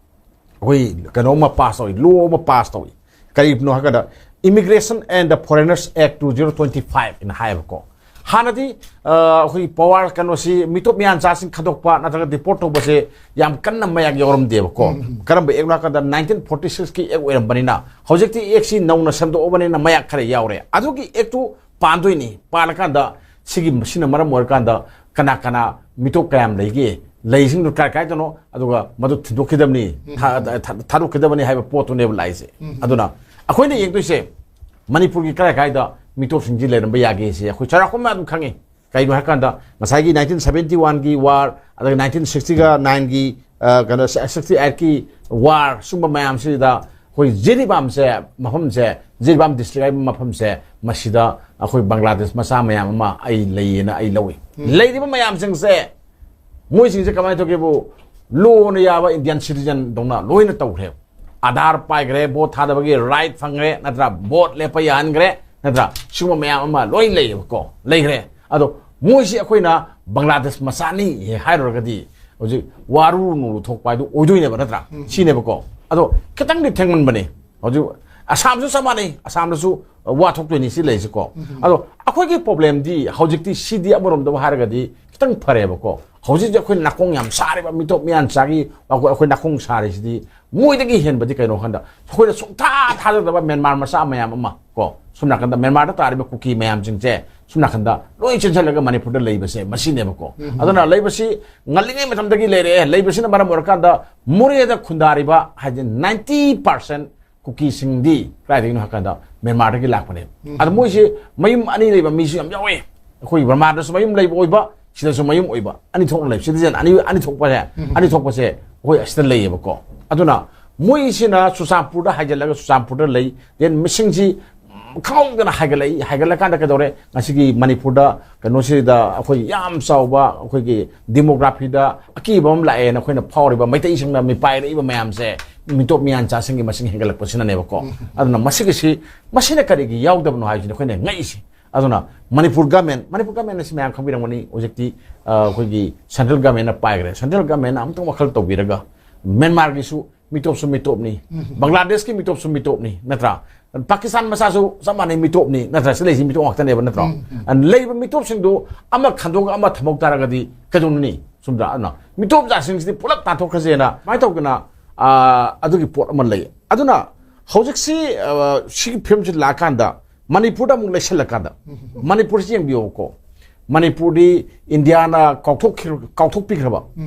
ꯑꯩꯈꯣꯏ ꯀꯩꯅꯣ ꯑꯃ ꯄꯥꯁ ꯇꯧꯏ, ꯂꯣ ꯑꯃ ꯄꯥꯁ ꯇꯧꯏ꯫ ꯀꯔꯤꯅꯣ ꯍꯥꯏꯔꯀꯥꯟꯗ, Immigration and the Foreigners Act two zero twenty five ꯍꯥꯏꯅ ꯍꯥꯏꯌꯦꯕꯀꯣ꯫ ꯍꯥꯟꯅꯗꯤ, ꯑ, ꯑꯩꯈꯣꯏꯒꯤ ꯄꯋꯥꯔ ꯀꯩꯅꯣꯁꯤ, ꯃꯤꯇꯣꯞ ꯃꯤꯌꯥꯟꯆꯥꯁꯤꯡ ꯈꯟꯗꯣꯛꯄ ꯅꯠꯇ꯭ꯔꯒ deport ꯇꯧꯕꯁꯦ ꯌꯥꯝ ꯀꯟꯅ ꯃꯌꯥꯛ ꯌꯥꯎꯔꯝꯗꯦꯕꯀꯣ꯫ ꯎꯝ, ꯎꯝ꯫ ꯀꯔꯝꯕ act ꯅꯣ ꯍꯥꯏꯔꯀꯥꯟꯗ, nineteen forty six ꯀꯤ act ꯑꯣꯏꯔꯝꯕꯅꯤꯅ, ꯍꯧꯖꯤꯛꯇꯤ act ꯁꯤ ꯅꯧꯅ ꯁꯦꯝꯗꯣꯛꯑꯕꯅꯤꯅ ꯃꯌꯥꯛ ꯈꯔ ꯌꯥꯎꯔꯦ꯫ ꯑꯗꯨꯒꯤ act ꯇꯨ ꯄꯥꯟꯗꯣꯏꯅꯤ꯫ ꯄꯥꯜꯂꯀꯥꯟꯗ ꯁꯤꯒꯤ, ꯁꯤꯅ ꯃꯔꯝ ꯑꯣꯏꯔꯀꯥꯟꯗ ꯀꯅꯥ ꯀꯅꯥ ꯃꯤꯇꯣꯞ ꯀꯌꯥꯝ ꯂꯩꯒꯦ, ꯂꯩꯁꯤꯡꯗꯨ ꯀꯥꯏ ꯀꯥꯏꯗꯅꯣ, ꯑꯗꯨꯒ ꯃꯗꯨ ꯊꯤꯟꯗꯣꯛꯈꯤꯗꯕꯅꯤ, ꯎꯝ꯫ ꯊꯥ-, ꯊꯥ-, ꯊꯥꯗꯣꯛꯈꯤꯗꯕꯅꯤ ꯍꯥꯏꯕ ꯄꯣꯠꯇꯨꯅꯦꯕ ꯂꯥꯛꯏꯁꯦ꯫ ꯎꯝ꯫ ꯑꯗꯨꯅ ꯑꯩꯈꯣꯏꯅ ꯌꯦꯡꯗꯣꯏꯁꯦ ꯃꯅꯤꯄꯨꯔꯒꯤ ꯀꯔꯥꯏ ꯀꯥꯏꯗ ꯃꯤꯇꯣꯞꯁꯤꯡꯁꯤ ꯂꯩꯔꯝꯕ ꯌꯥꯒꯦꯁꯦ ꯑꯩꯈꯣꯏ ꯆꯥꯎꯔꯥꯛꯄ ꯑꯃ ꯑꯗꯨꯝ ꯈꯪꯉꯤ꯫ ꯀꯩꯅꯣ ꯍꯥꯏꯔꯀꯥꯟꯗ, ꯉꯁꯥꯏꯒꯤ nineteen seventy one ꯒꯤ war, ꯑꯗꯒꯤ nineteen sixty ꯒ nine ꯒꯤ, ꯑ, ꯀꯩꯅꯣ, sixty eight ꯀꯤ war, ꯁꯨꯝꯕ ꯃꯌꯥꯝꯁꯤꯗ ꯑꯩꯈꯣꯏ ꯖꯤꯔꯤꯕꯥꯝꯁꯦ, ꯃꯐꯝꯁꯦ, ꯖꯤꯔꯤꯕꯥꯝ district ꯍꯥꯏꯕ ꯃꯐꯝꯁꯦ, ꯃꯁꯤꯗ ꯑꯩꯈꯣꯏ ꯕꯪꯒ꯭ꯂꯥꯗꯦꯁ ꯃꯆꯥ ꯃꯌꯥꯝ ꯑꯃ ꯑꯩ ꯂꯩꯌꯦꯅ ꯑꯩ ꯂꯧꯏ꯫ ꯎꯝ꯫ ꯂꯩꯔꯤꯕ ꯃꯌꯥꯝꯁꯤꯡꯁꯦ, ꯃꯣꯏꯁꯤꯡꯁꯦ ꯀꯃꯥꯏꯅ ꯇꯧꯒꯦꯕꯨ, ꯂꯣꯅ ꯌꯥꯕ Indian citizen ꯗꯧꯅ ꯂꯣꯏꯅ ꯇꯧꯈ꯭ꯔꯦ꯫ ꯑꯥꯙꯥꯔ ꯄꯥꯏꯈ꯭ꯔꯦ, ꯚꯣꯠ ꯊꯥꯗꯕꯒꯤ right ꯐꯪꯈ꯭ꯔꯦ, ꯅꯠꯇ꯭ꯔꯥ? ꯚꯣꯠ ꯂꯦꯞꯄ ꯌꯥꯍꯟꯈ꯭ꯔꯦ, ꯅꯠꯇ꯭ꯔꯥ? ꯁꯤꯒꯨꯝꯕ ꯃꯌꯥꯝ ꯑꯃ ꯂꯣꯏ ꯂꯩꯌꯦꯕꯀꯣ, ꯂꯩꯈ꯭ꯔꯦ꯫ ꯑꯗꯣ ꯃꯣꯏꯁꯤ ꯑꯩꯈꯣꯏꯅ ꯕꯪꯒ꯭ꯂꯥꯗꯦꯁ ꯃꯆꯥꯅꯤ ꯍꯥꯏꯔꯨꯔꯒꯗꯤ ꯍꯧꯖꯤꯛ ꯋꯥꯔꯨ ꯅꯨꯡꯂꯨ ꯊꯣꯛꯄ ꯍꯥꯏꯗꯨ ꯑꯣꯏꯗꯣꯏꯅꯦꯕ, ꯅꯠꯇ꯭ꯔꯥ? ꯎꯝ꯫ ꯁꯤꯅꯦꯕꯀꯣ꯫ ꯑꯗꯣ ꯈꯤꯇꯪꯗꯤ ꯊꯦꯡꯃꯟꯕꯅꯦ꯫ ꯍꯧꯖꯤꯛ ꯑꯁꯥꯝꯁꯨ ꯆꯞ ꯃꯥꯟꯅꯩ, ꯑꯁꯥꯝꯗꯁꯨ ꯋꯥ ꯊꯣꯛꯇꯣꯏꯅꯤ ꯁꯤ ꯂꯩꯔꯤꯁꯤꯀꯣ꯫ ꯎꯝ꯫ ꯑꯗꯣ ꯑꯩꯈꯣꯏꯒꯤ problem ꯗꯤ ꯍꯧꯖꯤꯛꯇꯤ ꯁꯤꯗꯤ ꯑꯃꯔꯣꯝꯗ ꯍꯥꯏꯔꯒꯗꯤ ꯈꯤꯇꯪ ꯐꯔꯦꯕꯀꯣ꯫ ꯍꯧꯖꯤꯛꯇꯤ ꯑꯩꯈꯣꯏ ꯅꯥꯀꯣꯡ ꯌꯥꯝ ꯁꯥꯔꯤꯕ ꯃꯤꯇꯣꯞ ꯃꯤꯌꯥꯟꯆꯥꯒꯤ ꯑꯩꯈꯣꯏ, ꯑꯩꯈꯣꯏ ꯅꯥꯀꯣꯡ ꯁꯥꯔꯤꯁꯤꯗꯤ ꯃꯣꯏꯗꯒꯤ ꯍꯦꯟꯕꯗꯤ ꯀꯩꯅꯣ ꯍꯥꯏꯀꯥꯟꯗ, ꯑꯩꯈꯣꯏꯅ ꯁꯨꯡꯊꯥ ꯊꯥꯖꯗꯕ ꯃ꯭ꯌꯥꯟꯃꯥꯔ ꯃꯆꯥ ꯃꯌꯥꯝ ꯑꯃ ꯀꯣ, ꯁꯣꯝ ꯅꯥꯀꯟꯗ ꯃ꯭ꯌꯥꯟꯃꯥꯔꯗ ꯇꯥꯔꯤꯕ ꯀꯨꯀꯤ ꯃꯌꯥꯝꯁꯤꯡꯁꯦ ꯁꯣꯝ ꯅꯥꯀꯟꯗ ꯂꯣꯏ ꯆꯦꯟꯁꯤꯜꯂꯒ ꯃꯅꯤꯄꯨꯔꯗ ꯂꯩꯕꯁꯦ ꯃꯁꯤꯅꯦꯕꯀꯣ꯫ ꯎꯝ꯫ ꯑꯗꯨꯅ ꯂꯩꯕꯁꯤ ꯉꯜꯂꯤꯉꯩ ꯃꯇꯝꯗꯒꯤ ꯂꯩꯔꯛꯑꯦ꯫ ꯂꯩꯕꯁꯤꯅ ꯃꯔꯝ ꯑꯣꯏꯔꯀꯥꯟꯗ ꯃꯣꯔꯦꯗ ꯈꯨꯟꯗꯥꯔꯤꯕ ꯍꯥꯏꯗꯤ ninety percent ꯀꯨꯀꯤꯁꯤꯡꯗꯤ ꯀꯗꯥꯏꯗꯒꯤꯅꯣ ꯍꯥꯏꯀꯥꯟꯗ ꯃ꯭ꯌꯥꯟꯃꯥꯔꯗꯒꯤ ꯂꯥꯛꯄꯅꯦꯕ꯫ ꯎꯝ꯫ ꯑꯗ ꯃꯣꯏꯁꯦ ꯃꯌꯨꯝ ꯑꯅꯤ ꯂꯩꯕ ꯃꯤꯁꯨ ꯌꯥꯝ ꯌꯥꯎꯋꯦ꯫ ꯑꯩꯈꯣꯏ ꯕꯔꯃꯥꯗꯁꯨ ꯃꯌꯨꯝ ꯂꯩꯕ ꯑꯣꯏꯕ, ꯁꯤꯗꯁꯨ ꯃꯌꯨꯝ ꯑꯣꯏꯕ, ꯑꯅꯤ ꯊꯣꯛꯅ ꯂꯩꯕ꯫ Citizen ꯑꯅꯤ, ꯑꯅꯤ ꯊꯣꯛꯄꯁꯦ, ꯎꯝ꯫ ꯑꯅꯤ ꯊꯣꯛꯄꯁꯦ ꯑꯩꯈꯣꯏ ꯑꯁꯤꯗ ꯂꯩꯌꯦꯕꯀꯣ꯫ ꯑꯗꯨꯅ ꯃꯣꯏꯁꯤꯅ ꯆꯨꯔꯆꯥꯟꯄꯨꯔꯗ ꯍꯥꯏꯖꯤꯜꯂꯒ ꯆꯨꯔꯆꯥꯟꯄꯨꯔꯗ ꯂꯩ꯫ Then ꯃꯁꯤꯡꯁꯤ ꯈꯪꯍꯧꯗꯅ ꯍꯥꯏꯒꯠꯂꯛꯏ꯫ ꯍꯥꯏꯒꯠꯂꯀꯥꯟꯗ ꯀꯩꯗꯧꯔꯦ? ꯉꯁꯤꯒꯤ ꯃꯅꯤꯄꯨꯔꯗ ꯀꯩꯅꯣꯁꯤꯗ ꯑꯩꯈꯣꯏ ꯌꯥꯝ ꯆꯥꯎꯕ ꯑꯩꯈꯣꯏꯒꯤ demographyꯗ ꯑꯀꯤꯕ ꯑꯃ ꯂꯥꯛꯑꯦꯅ ꯑꯩꯈꯣꯏꯅ ꯐꯥꯎꯔꯤꯕ ꯃꯩꯇꯩꯁꯤꯡꯅ ꯃꯤꯄꯥꯏꯔꯛꯏꯕ ꯃꯌꯥꯝꯁꯦ ꯃꯤꯇꯣꯞ ꯃꯤꯌꯥꯟꯆꯥꯁꯤꯡꯒꯤ ꯃꯁꯤꯡ ꯍꯦꯟꯒꯠꯂꯛꯄꯁꯤꯅꯅꯦꯕꯀꯣ꯫ ꯑꯗꯨꯅ ꯃꯁꯤꯒꯤꯁꯤ, ꯃꯁꯤꯅ ꯀꯔꯤꯒꯤ ꯌꯥꯎꯗꯕꯅꯣ ꯍꯥꯏꯕꯁꯤꯅꯤ ꯑꯩꯈꯣꯏꯅ ꯉꯛꯏꯁꯦ꯫ ꯑꯗꯨꯅ ꯃꯅꯤꯄꯨꯔ government, ꯃꯅꯤꯄꯨꯔ government ꯑꯁꯤ ꯃꯌꯥꯝ ꯈꯪꯕꯤꯔꯝꯒꯅꯤ, ꯍꯧꯖꯤꯛꯇꯤ ꯑ, ꯑꯩꯈꯣꯏꯒꯤ central governmentꯅ ꯄꯥꯏꯈ꯭ꯔꯦ꯫ Central governmentꯅ ꯑꯃꯨꯛꯇꯪ ꯋꯥꯈꯜ ꯇꯧꯕꯤꯔꯒ ꯃ꯭ꯌꯥꯟꯃꯥꯔꯒꯤꯁꯨ ꯃꯤꯇꯣꯞꯁꯨ ꯃꯤꯇꯣꯞꯅꯤ, ꯕꯪꯒ꯭ꯂꯥꯗꯦꯁꯀꯤ ꯃꯤꯇꯣꯞꯁꯨ ꯃꯤꯇꯣꯞꯅꯤ, ꯅꯠꯇ꯭ꯔꯥ? ꯄꯥꯀꯤꯁꯇꯥꯟ ꯃꯆꯥꯁꯨ ꯆꯞ ꯃꯥꯟꯅꯩ, ꯃꯤꯇꯣꯞꯅꯤ, ꯅꯠꯇ꯭ꯔꯥ? ꯁꯤ ꯂꯩꯁꯤ ꯃꯤꯇꯣꯞ ꯉꯥꯛꯇꯅꯦꯕ, ꯅꯠꯇ꯭ꯔꯣ? ꯑꯗꯨꯅ ꯂꯩꯔꯤꯕ ꯃꯤꯇꯣꯞꯁꯤꯡꯗꯨ ꯑꯃ ꯈꯟꯗꯣꯛꯑꯒ ꯑꯃ ꯊꯝꯍꯧ ꯇꯥꯔꯒꯗꯤ ꯀꯩꯗꯧꯅꯤ? ꯆꯨꯝꯗ꯭ꯔꯥ? ꯑꯗꯨꯅ ꯃꯤꯇꯣꯞ ꯖꯥꯠꯁꯤꯡꯁꯤꯗꯤ ꯄꯨꯂꯞ ꯇꯥꯟꯊꯣꯛꯈ꯭ꯔꯁꯦꯅ ꯁꯨꯃꯥꯏꯅ ꯇꯧꯗꯅ, ꯑ, ꯑꯗꯨꯒꯤ ꯄꯣꯠ ꯑꯃ ꯂꯩ꯫ ꯑꯗꯨꯅ ꯍꯧꯖꯤꯛꯁꯤ, ꯑ, ꯁꯤꯒꯤ ꯐꯤꯕꯝꯁꯤ ꯂꯥꯛꯑꯀꯥꯟꯗ ꯃꯅꯤꯄꯨꯔꯗ ꯑꯃꯨꯛ ꯂꯩꯁꯜꯂꯀꯥꯟꯗ, ꯃꯅꯤꯄꯨꯔꯁꯤ ꯌꯦꯡꯕꯤꯌꯣꯕꯀꯣ꯫ ꯃꯅꯤꯄꯨꯔꯗꯤ ꯏꯟꯗꯤꯌꯥꯅ ꯀꯥꯎꯊꯣꯛꯈꯤ-, ꯀꯥꯎꯊꯣꯛꯄꯤꯈ꯭ꯔꯕ,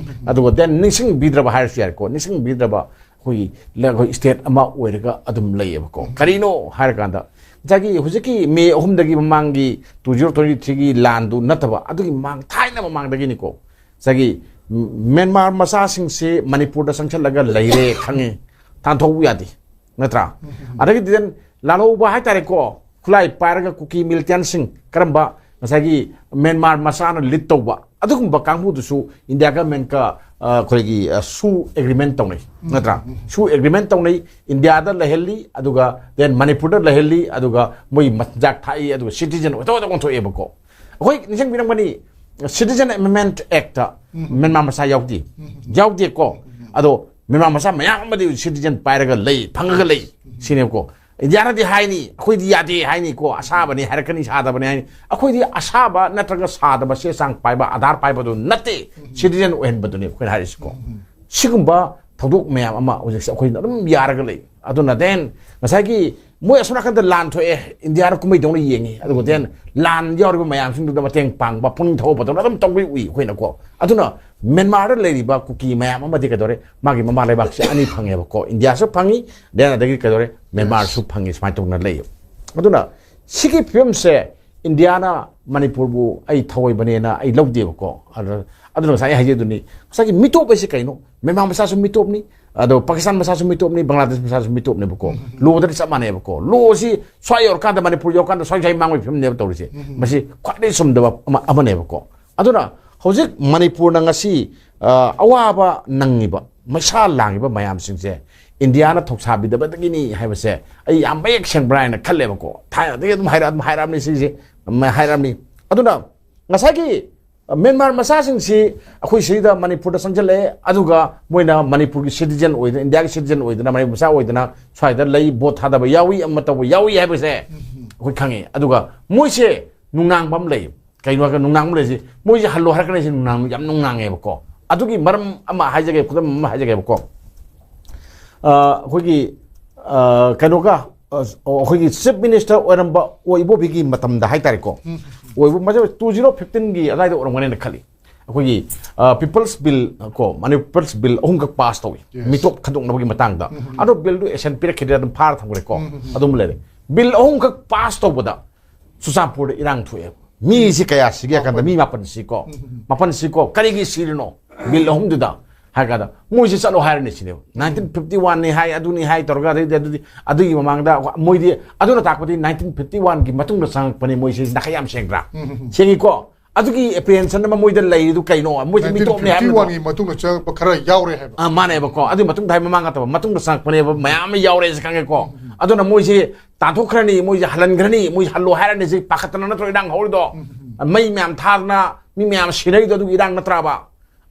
ꯑꯗꯨꯒ then ꯅꯤꯡꯁꯤꯡꯕꯤꯗ꯭ꯔꯕ ꯍꯥꯏꯔꯁꯨ ꯌꯥꯔꯦꯀꯣ, ꯅꯤꯡꯁꯤꯡꯕꯤꯗ꯭ꯔꯕ ꯑꯩꯈꯣꯏꯒꯤ ꯂ-, ꯑꯩꯈꯣꯏ state ꯑꯃ ꯑꯣꯏꯔꯒ ꯑꯗꯨꯝ ꯂꯩꯌꯦꯕꯀꯣ꯫ ꯀꯔꯤꯅꯣ ꯍꯥꯏꯔꯀꯥꯟꯗ, ꯉꯁꯥꯏꯒꯤ ꯍꯧꯖꯤꯛꯀꯤ May ꯑꯍꯨꯝꯗꯒꯤ ꯃꯃꯥꯡꯒꯤ two zero twenty threeꯒꯤ ꯂꯥꯟꯗꯨ ꯅꯠꯇꯕ, ꯑꯗꯨꯒꯤ ꯃꯃꯥꯡ, ꯊꯥꯏꯅ ꯃꯃꯥꯡꯗꯒꯤꯅꯤꯀꯣ, ꯉꯁꯥꯏꯒꯤ ꯃ꯭ꯌꯥꯟꯃꯥꯔ ꯃꯆꯥꯁꯤꯡꯁꯦ ꯃꯅꯤꯄꯨꯔꯗ ꯆꯪꯁꯜꯂꯒ ꯂꯩꯔꯦ ꯈꯪꯉꯦ, ꯇꯥꯟꯊꯣꯛꯄ ꯌꯥꯗꯦ, ꯅꯠꯇ꯭ꯔꯥ? ꯑꯗꯒꯤꯗꯤ then ꯂꯥꯜꯍꯧꯕ ꯍꯥꯏꯇꯥꯔꯦꯀꯣ, ꯈꯨꯠꯂꯥꯏ ꯄꯥꯏꯔꯒ ꯀꯨꯀꯤ militantꯁꯤꯡ, ꯀꯔꯝꯕ ꯉꯁꯥꯏꯒꯤ ꯃ꯭ꯌꯥꯟꯃꯥꯔ ꯃꯆꯥꯅ lead ꯇꯧꯕ ꯑꯗꯨꯒꯨꯝꯕ ꯀꯥꯡꯕꯨꯗꯨꯁꯨ ꯏꯟꯗꯤꯌꯥ governmentꯀ, ꯑ, ꯑꯩꯈꯣꯏꯒꯤ, ꯑ, ꯁꯨ agreement ꯇꯧꯅꯩ, ꯅꯠꯇ꯭ꯔꯥ? ꯁꯨ agreement ꯇꯧꯅꯩ, ꯏꯟꯗꯤꯌꯥꯗ ꯂꯩꯍꯜꯂꯤ, ꯑꯗꯨꯒ then ꯃꯅꯤꯄꯨꯔꯗ ꯂꯩꯍꯜꯂꯤ, ꯑꯗꯨꯒ ꯃꯣꯏ ꯃꯆꯤꯟꯖꯥꯛ ꯊꯥꯛꯏ, ꯑꯗꯨꯒ citizen ꯑꯣꯏꯊꯣꯛ ꯑꯣꯟꯊꯣꯛꯑꯦꯕꯀꯣ꯫ ꯑꯩꯈꯣꯏ ꯅꯤꯡꯁꯤꯡꯕꯤꯔꯝꯒꯅꯤ, Citizen Amendment Actꯇ ꯃ꯭ꯌꯥꯟꯃꯥꯔ ꯃꯆꯥ ꯌꯥꯎꯗꯦ, ꯌꯥꯎꯗꯦꯀꯣ꯫ ꯑꯗꯣ ꯃ꯭ꯌꯥꯟꯃꯥꯔ ꯃꯆꯥ ꯃꯌꯥꯝ ꯑꯃꯗꯤ citizen ꯄꯥꯏꯔꯒ ꯂꯩ, ꯐꯪꯉꯒ ꯂꯩ, ꯁꯤꯅꯦꯕꯀꯣ꯫ ꯏꯟꯗꯤꯌꯥꯅꯗꯤ ꯍꯥꯏꯅꯤ, "ꯑꯩꯈꯣꯏꯗꯤ ꯌꯥꯗꯦ" ꯍꯥꯏꯅꯤꯀꯣ, "ꯑꯁꯥꯕꯅꯤ ꯍꯥꯏꯔꯛꯀꯅꯤ, ꯁꯥꯗꯕꯅꯤ" ꯍꯥꯏꯅꯤ꯫ ꯑꯩꯈꯣꯏꯗꯤ ꯑꯁꯥꯕ ꯅꯠꯇ꯭ꯔꯒ ꯁꯥꯗꯕ ꯆꯦ ꯆꯥꯡ ꯄꯥꯏꯕ, ꯑꯥꯙꯥꯔ ꯄꯥꯏꯕꯗꯨ ꯅꯠꯇꯦ, citizen ꯑꯣꯏꯍꯟꯕꯗꯨꯅꯤ ꯑꯩꯈꯣꯏꯅ ꯍꯥꯏꯔꯤꯁꯤꯀꯣ꯫ ꯁꯤꯒꯨꯝꯕ ꯊꯧꯗꯣꯛ ꯃꯌꯥꯝ ꯑꯃ ꯍꯧꯖꯤꯛꯁꯦ ꯑꯩꯈꯣꯏꯅ ꯑꯗꯨꯝ ꯌꯥꯔꯒ ꯂꯩ꯫ ꯑꯗꯨꯅ then ꯉꯁꯥꯏꯒꯤ ꯃꯣꯏ ꯑꯁꯣꯝ ꯅꯥꯀꯟꯗ ꯂꯥꯟ ꯊꯣꯛꯑꯦ, ꯏꯟꯗꯤꯌꯥꯗ ꯀꯨꯝꯍꯩꯗꯧꯅ ꯌꯦꯡꯉꯤ, ꯑꯗꯨꯒ then ꯂꯥꯟ ꯌꯥꯎꯔꯤꯕ ꯃꯌꯥꯝꯁꯤꯡꯗꯨꯗ ꯃꯇꯦꯡ ꯄꯥꯡꯕ, ꯄꯨꯛꯅꯤꯡ ꯊꯧꯒꯠꯄꯗꯧꯅ ꯑꯗꯨꯝ ꯇꯧꯕꯤ ꯎꯏ ꯑꯩꯈꯣꯏꯅꯀꯣ꯫ ꯑꯗꯨꯅ ꯃ꯭ꯌꯥꯟꯃꯥꯔꯗ ꯂꯩꯔꯤꯕ ꯀꯨꯀꯤ ꯃꯌꯥꯝ ꯑꯃꯗꯤ ꯀꯩꯗꯧꯔꯦ, ꯃꯥꯒꯤ ꯃꯃꯥ ꯂꯩꯕꯥꯛꯁꯦ ꯑꯅꯤ ꯐꯪꯉꯦꯕꯀꯣ, ꯏꯟꯗꯤꯌꯥꯁꯨ ꯐꯪꯉꯤ, then ꯑꯗꯒꯤ ꯀꯩꯗꯧꯔꯦ, ꯃ꯭ꯌꯥꯟꯃꯥꯔꯁꯨ ꯐꯪꯉꯤ, ꯁꯨꯃꯥꯏꯅ ꯇꯧꯅ ꯂꯩꯌꯦꯕ꯫ ꯑꯗꯨꯅ ꯁꯤꯒꯤ ꯐꯤꯕꯝꯁꯦ ꯏꯟꯗꯤꯌꯥꯅ ꯃꯅꯤꯄꯨꯔꯕꯨ ꯑꯩ ꯊꯑꯣꯏꯕꯅꯦꯅ ꯑꯩ ꯂꯧꯗꯦꯕꯀꯣ꯫ ꯑꯗꯨ, ꯑꯗꯨꯅ ꯉꯁꯥꯏ ꯑꯩ ꯍꯥꯏꯖꯗꯨꯅꯤ, ꯉꯁꯥꯏꯒꯤ ꯃꯤꯇꯣꯞ ꯍꯥꯏꯁꯤ ꯀꯩꯅꯣ? ꯃ꯭ꯌꯥꯟꯃꯥꯔ ꯃꯆꯥꯁꯨ ꯃꯤꯇꯣꯞꯅꯤ, ꯑꯗꯣ ꯄꯥꯀꯤꯁꯇꯥꯟ ꯃꯆꯥꯁꯨ ꯃꯤꯇꯣꯞꯅꯤ, ꯕꯪꯒ꯭ꯂꯥꯗꯦꯁ ꯃꯆꯥꯁꯨ ꯃꯤꯇꯣꯞꯅꯦꯕꯀꯣ꯫ ꯎꯝ, ꯎꯝ, ꯎꯝ꯫ ꯂꯣꯗꯗꯤ ꯆꯞ ꯃꯥꯟꯅꯩꯕꯀꯣ꯫ ꯂꯣꯁꯤ ꯁ꯭ꯋꯥꯏ ꯌꯧꯔꯀꯥꯟꯗ, ꯃꯅꯤꯄꯨꯔ ꯌꯧꯔꯀꯥꯟꯗ ꯁ꯭ꯋꯥꯏ ꯁ꯭ꯋꯥꯏ ꯃꯥꯡꯕꯒꯤ ꯐꯤꯕꯝꯅꯦꯕ ꯇꯧꯔꯤꯁꯦ꯫ ꯎꯝ, ꯎꯝ, ꯎꯝ꯫ ꯃꯁꯤ ꯈ꯭ꯋꯥꯏꯗꯒꯤ ꯆꯨꯝꯗꯕ ꯑꯃ, ꯑꯃꯅꯦꯕꯀꯣ꯫ ꯑꯗꯨꯅ ꯍꯧꯖꯤꯛ ꯃꯅꯤꯄꯨꯔꯅ ꯉꯁꯤ, ꯑ, ꯑꯋꯥꯕ ꯅꯪꯉꯤꯕ, ꯃꯩꯁꯥ ꯂꯥꯡꯉꯤꯕ ꯃꯌꯥꯝꯁꯤꯡꯁꯦ ꯏꯟꯗꯤꯌꯥꯅ ꯊꯧꯁꯥꯕꯤꯗꯕꯗꯒꯤꯅꯤ ꯍꯥꯏꯕꯁꯦ ꯑꯩ ꯌꯥꯝ ꯃꯌꯦꯛ ꯁꯦꯡꯕ꯭ꯔꯥ ꯍꯥꯏꯅ ꯈꯜꯂꯦꯕꯀꯣ꯫ ꯊꯥꯏꯅꯗꯒꯤ ꯑꯗꯨꯝ ꯍꯥꯏꯔ-, ꯑꯗꯨꯝ ꯍꯥꯏꯔꯛꯑꯕꯅꯤ ꯁꯤꯁꯦ, ꯃ-, ꯍꯥꯏꯔꯛꯑꯕꯅꯤ꯫ ꯑꯗꯨꯅ ꯉꯁꯥꯏꯒꯤ, ꯑ, ꯃ꯭ꯌꯥꯟꯃꯥꯔ ꯃꯆꯥꯁꯤꯡꯁꯤ ꯑꯩꯈꯣꯏ ꯁꯤꯗ ꯃꯅꯤꯄꯨꯔꯗ ꯆꯪꯁꯤꯜꯂꯛꯑꯦ, ꯑꯗꯨꯒ ꯃꯣꯏꯅ ꯃꯅꯤꯄꯨꯔꯒꯤ ꯁꯤꯇꯤꯖꯦꯟ ꯑꯣꯏꯗꯅ, ꯏꯟꯗꯤꯌꯥꯒꯤ ꯁꯤꯇꯤꯖꯦꯟ ꯑꯣꯏꯗꯅ, ꯃꯅꯤꯄꯨꯔ ꯃꯆꯥ ꯑꯣꯏꯗꯅ ꯁ꯭ꯋꯥꯏꯗ ꯂꯩ, ꯚꯣꯠ ꯊꯥꯗꯕ ꯌꯥꯎꯏ, ꯑꯃ ꯇꯧꯕ ꯌꯥꯎꯏ ꯍꯥꯏꯕꯁꯦ ꯑꯩꯈꯣꯏ ꯈꯪꯉꯤ꯫ ꯑꯗꯨꯒ ꯃꯣꯏꯁꯦ ꯅꯨꯡꯅꯥꯡꯕ ꯑꯃ ꯂꯩ꯫ ꯀꯩꯅꯣ ꯍꯥꯏꯔꯒ ꯅꯨꯡꯅꯥꯡꯕ ꯂꯩꯔꯤꯁꯤ, ꯃꯣꯏꯁꯦ ꯍꯜꯂꯣ ꯍꯥꯏꯔꯛꯀꯅꯤ ꯍꯥꯏꯁꯤ ꯅꯨꯡꯅꯥꯡ-, ꯌꯥꯝ ꯅꯨꯡꯅꯥꯡꯉꯦꯕꯀꯣ꯫ ꯑꯗꯨꯒꯤ ꯃꯔꯝ ꯑꯃ ꯍꯥꯏꯖꯒꯦ, ꯈꯨꯗꯝ ꯑꯃ ꯍꯥꯏꯖꯒꯦꯕꯀꯣ꯫ ꯑ, ꯑꯩꯈꯣꯏꯒꯤ, ꯑ, ꯀꯩꯅꯣꯒ, ꯑ, ꯑꯩꯈꯣꯏꯒꯤ ꯆꯤꯐ ꯃꯤꯅꯤꯁꯇꯔ ꯑꯣꯏꯔꯝꯕ ꯑꯣꯏ ꯏꯕꯣꯕꯤꯒꯤ ꯃꯇꯝꯗ ꯍꯥꯏꯇꯥꯔꯦꯀꯣ꯫ ꯎꯝ꯫ ꯑꯣꯏꯕ ꯃꯇꯝ two zero fifteen ꯒꯤ ꯑꯗꯨꯋꯥꯏꯗ ꯑꯣꯏꯔꯝꯒꯅꯦꯅ ꯈꯜꯂꯤ꯫ ꯑꯩꯈꯣꯏꯒꯤ, ꯑ, ꯄꯤꯄꯜꯁ ꯕꯤꯜ ꯀꯣ, ꯃꯅꯤ ꯄꯤꯄꯜꯁ ꯕꯤꯜ ꯑꯍꯨꯝꯈꯛ ꯄꯥꯁ ꯇꯧꯏ, ꯌꯦꯁ꯫ ꯃꯤꯇꯣꯞ ꯈꯟꯗꯣꯛꯅꯕꯒꯤ ꯃꯇꯥꯡꯗ꯫ ꯎꯝ, ꯎꯝ, ꯎꯝ꯫ ꯑꯗꯣ ꯕꯤꯜꯗꯨ ꯑꯦꯁꯦꯟ ꯄꯤꯔꯛꯈꯤꯗ꯭ꯔꯦ, ꯑꯗꯨꯝ ꯐꯥꯔ ꯊꯝꯈ꯭ꯔꯦꯀꯣ꯫ ꯎꯝ, ꯎꯝ, ꯎꯝ꯫ ꯑꯗꯨꯝ ꯂꯩꯔꯦ꯫ ꯕꯤꯜ ꯑꯍꯨꯝꯈꯛ ꯄꯥꯁ ꯇꯧꯕꯗ ꯆꯨꯔꯆꯥꯟꯄꯨꯔꯗ ꯏꯔꯥꯡ ꯊꯣꯛꯑꯦ꯫ ꯃꯤꯁꯤ ꯀꯌꯥ ꯁꯤꯒꯦ ꯍꯥꯏ ꯀꯥꯟꯗ, ꯃꯥꯄꯟ꯫ ꯃꯤ ꯃꯥꯄꯟ ꯁꯤꯀꯣ꯫ ꯎꯝ, ꯎꯝ, ꯎꯝ꯫ ꯃꯥꯄꯟ ꯁꯤꯀꯣ꯫ ꯀꯔꯤꯒꯤ ꯁꯤꯔꯤꯅꯣ? ꯕꯤꯜ ꯑꯍꯨꯝꯗꯨꯗ ꯍꯥꯏ ꯀꯥꯟꯗ, ꯃꯣꯏꯁꯤ ꯆꯠꯂꯣ ꯍꯥꯏꯔꯅꯤ ꯁꯤꯅꯦꯕ꯫ ꯅꯥꯏꯟꯇꯤꯟ ꯐꯤꯐꯇꯤ ꯋꯥꯟꯅꯤ ꯍꯥꯏ, ꯑꯗꯨꯅꯤ ꯍꯥꯏ ꯇꯧꯔꯒ, ꯑꯗꯩꯗꯤ ꯑꯗꯨꯗꯤ, ꯑꯗꯨꯒꯤ ꯃꯃꯥꯡꯗ ꯃꯣꯏꯗꯤ, ꯑꯗꯨꯅ ꯇꯥꯛꯄꯗꯤ ꯅꯥꯏꯟꯇꯤꯟ ꯐꯤꯐꯇꯤ ꯋꯥꯟꯒꯤ ꯃꯇꯨꯡꯗ ꯆꯪꯉꯛꯄꯅꯦ ꯃꯣꯏꯁꯤ, ꯅꯥꯈꯩ ꯌꯥꯝ ꯁꯦꯡꯗ꯭ꯔꯥ? ꯎꯝ, ꯎꯝ, ꯎꯝ꯫ ꯁꯦꯡꯉꯤꯀꯣ? ꯑꯗꯨꯒꯤ ꯑꯦꯄ꯭ꯔꯤꯍꯦꯟꯁꯟ ꯑꯃ ꯃꯣꯏꯗ ꯂꯩꯔꯤꯗꯨ ꯀꯩꯅꯣ? ꯃꯣꯏꯁꯦ ꯃꯤꯇꯣꯞꯅꯦ ꯍꯥꯏꯕꯗꯣ꯫ ꯅꯥꯏꯟꯇꯤꯟ ꯐꯤꯐꯇꯤ ꯋꯥꯟꯒꯤ ꯃꯇꯨꯡꯗ ꯆꯪꯉꯛꯄ ꯈꯔ ꯌꯥꯎꯔꯦ ꯍꯥꯏꯕ꯫ ꯑꯥ, ꯃꯥꯅꯦꯕꯀꯣ꯫ ꯑꯗꯨꯒꯤ ꯃꯇꯨꯡꯗ ꯍꯥꯏ, ꯃꯃꯥꯡ ꯅꯠꯇꯕ, ꯃꯇꯨꯡꯗ ꯆꯪꯉꯛꯄꯅꯦꯕ, ꯃꯌꯥꯝ ꯑꯃ ꯌꯥꯎꯔꯦꯁꯦ ꯈꯪꯉꯦꯀꯣ꯫ ꯎꯝ, ꯎꯝ, ꯎꯝ꯫ ꯑꯗꯨꯅ ꯃꯣꯏꯁꯦ ꯇꯥꯟꯊꯣꯛꯈ꯭ꯔꯅꯤ, ꯃꯣꯏꯁꯦ ꯍꯜꯍꯟꯈ꯭ꯔꯅꯤ, ꯃꯣꯏꯁꯦ ꯍꯜꯂꯣ ꯍꯥꯏꯔꯅꯤ, ꯁꯤ ꯄꯥꯈꯠꯇꯅ ꯅꯠꯇ꯭ꯔꯣ ꯏꯔꯥꯡ ꯍꯧꯔꯤꯗꯣ? ꯎꯝ, ꯎꯝ, ꯎꯝ꯫ ꯃꯩ ꯃꯌꯥꯝ ꯊꯥꯗꯅ ꯃꯤ ꯃꯌꯥꯝ ꯁꯤꯅꯔꯤꯗꯣ ꯑꯗꯨꯒꯤ ꯏꯔꯥꯡ ꯅꯠꯇ꯭ꯔꯕ?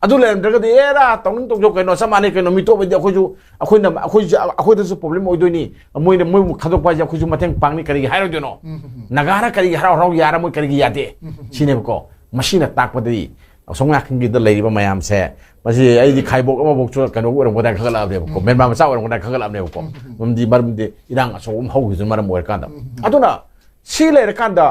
ꯑꯗꯨ ꯂꯩꯔꯝꯗ꯭ꯔꯒꯗꯤ, "ꯑꯦꯔꯥ, ꯇꯧꯅꯤꯡ ꯇꯧꯖꯧ ꯀꯩꯅꯣ, ꯆꯞ ꯃꯥꯟꯅꯩ ꯀꯩꯅꯣ, ꯃꯤꯇꯣꯞ ꯑꯣꯏꯗꯤ ꯑꯩꯈꯣꯏꯁꯨ, ꯑꯩꯈꯣꯏꯅ, ꯑꯩꯈꯣꯏꯁꯨ, ꯑꯩꯈꯣꯏꯗꯁꯨ ꯄ꯭ꯔꯣꯕ꯭ꯂꯦꯝ ꯑꯣꯏꯗꯣꯏꯅꯤ, ꯃꯣꯏꯅ, ꯃꯣꯏꯕꯨ ꯈꯟꯗꯣꯛꯄ ꯍꯥꯏꯁꯦ ꯑꯩꯈꯣꯏꯁꯨ ꯃꯇꯦꯡ ꯄꯥꯡꯅꯤ" ꯀꯔꯤꯒꯤ ꯍꯥꯏꯔꯣꯏꯗꯣꯏꯅꯣ? ꯎꯝ, ꯎꯝ, ꯎꯝ꯫ ꯅꯥꯒꯥꯅ ꯀꯔꯤꯒꯤ ꯍꯔꯥꯎ ꯍꯔꯥꯎ ꯌꯥꯔ, ꯃꯣꯏ ꯀꯔꯤꯒꯤ ꯌꯥꯗꯦ? ꯎꯝ, ꯎꯝ, ꯎꯝ꯫ ꯁꯤꯅꯦꯕꯀꯣ꯫ ꯃꯁꯤꯅ ꯇꯥꯛꯄꯗꯗꯤ ꯑꯁꯣꯝ ꯅꯥꯀꯟꯒꯤꯗ ꯂꯩꯔꯤꯕ ꯃꯌꯥꯝꯁꯦ, ꯃꯁꯤ ꯑꯩꯗꯤ ꯈꯥꯏꯕꯣꯛ ꯑꯃꯕꯣꯛꯁꯨ ꯀꯩꯅꯣ ꯑꯣꯏꯔꯝꯒꯗ꯭ꯔꯥ ꯈꯟꯒꯠꯂꯛꯑꯕꯅꯦꯕꯀꯣ, ꯎꯝ꯫ ꯃ꯭ꯌꯥꯟꯃꯥꯔ ꯃꯆꯥ ꯑꯣꯏꯔꯝꯒꯗ꯭ꯔꯥ ꯈꯟꯒꯠꯂꯛꯑꯕꯅꯦꯕꯀꯣ꯫ ꯎꯝ, ꯎꯝ, ꯎꯝ꯫ ꯃꯔꯝꯗꯤ, ꯃꯔꯝꯗꯤ ꯏꯔꯥꯡ ꯑꯆꯧꯕ ꯑꯃ ꯍꯧꯈꯤꯕꯗꯨꯅ ꯃꯔꯝ ꯑꯣꯏꯔꯀꯥꯟꯗ꯫ ꯎꯝ, ꯎꯝ, ꯎꯝ꯫ ꯑꯗꯨꯅ ꯁꯤ ꯂꯩꯔꯀꯥꯟꯗ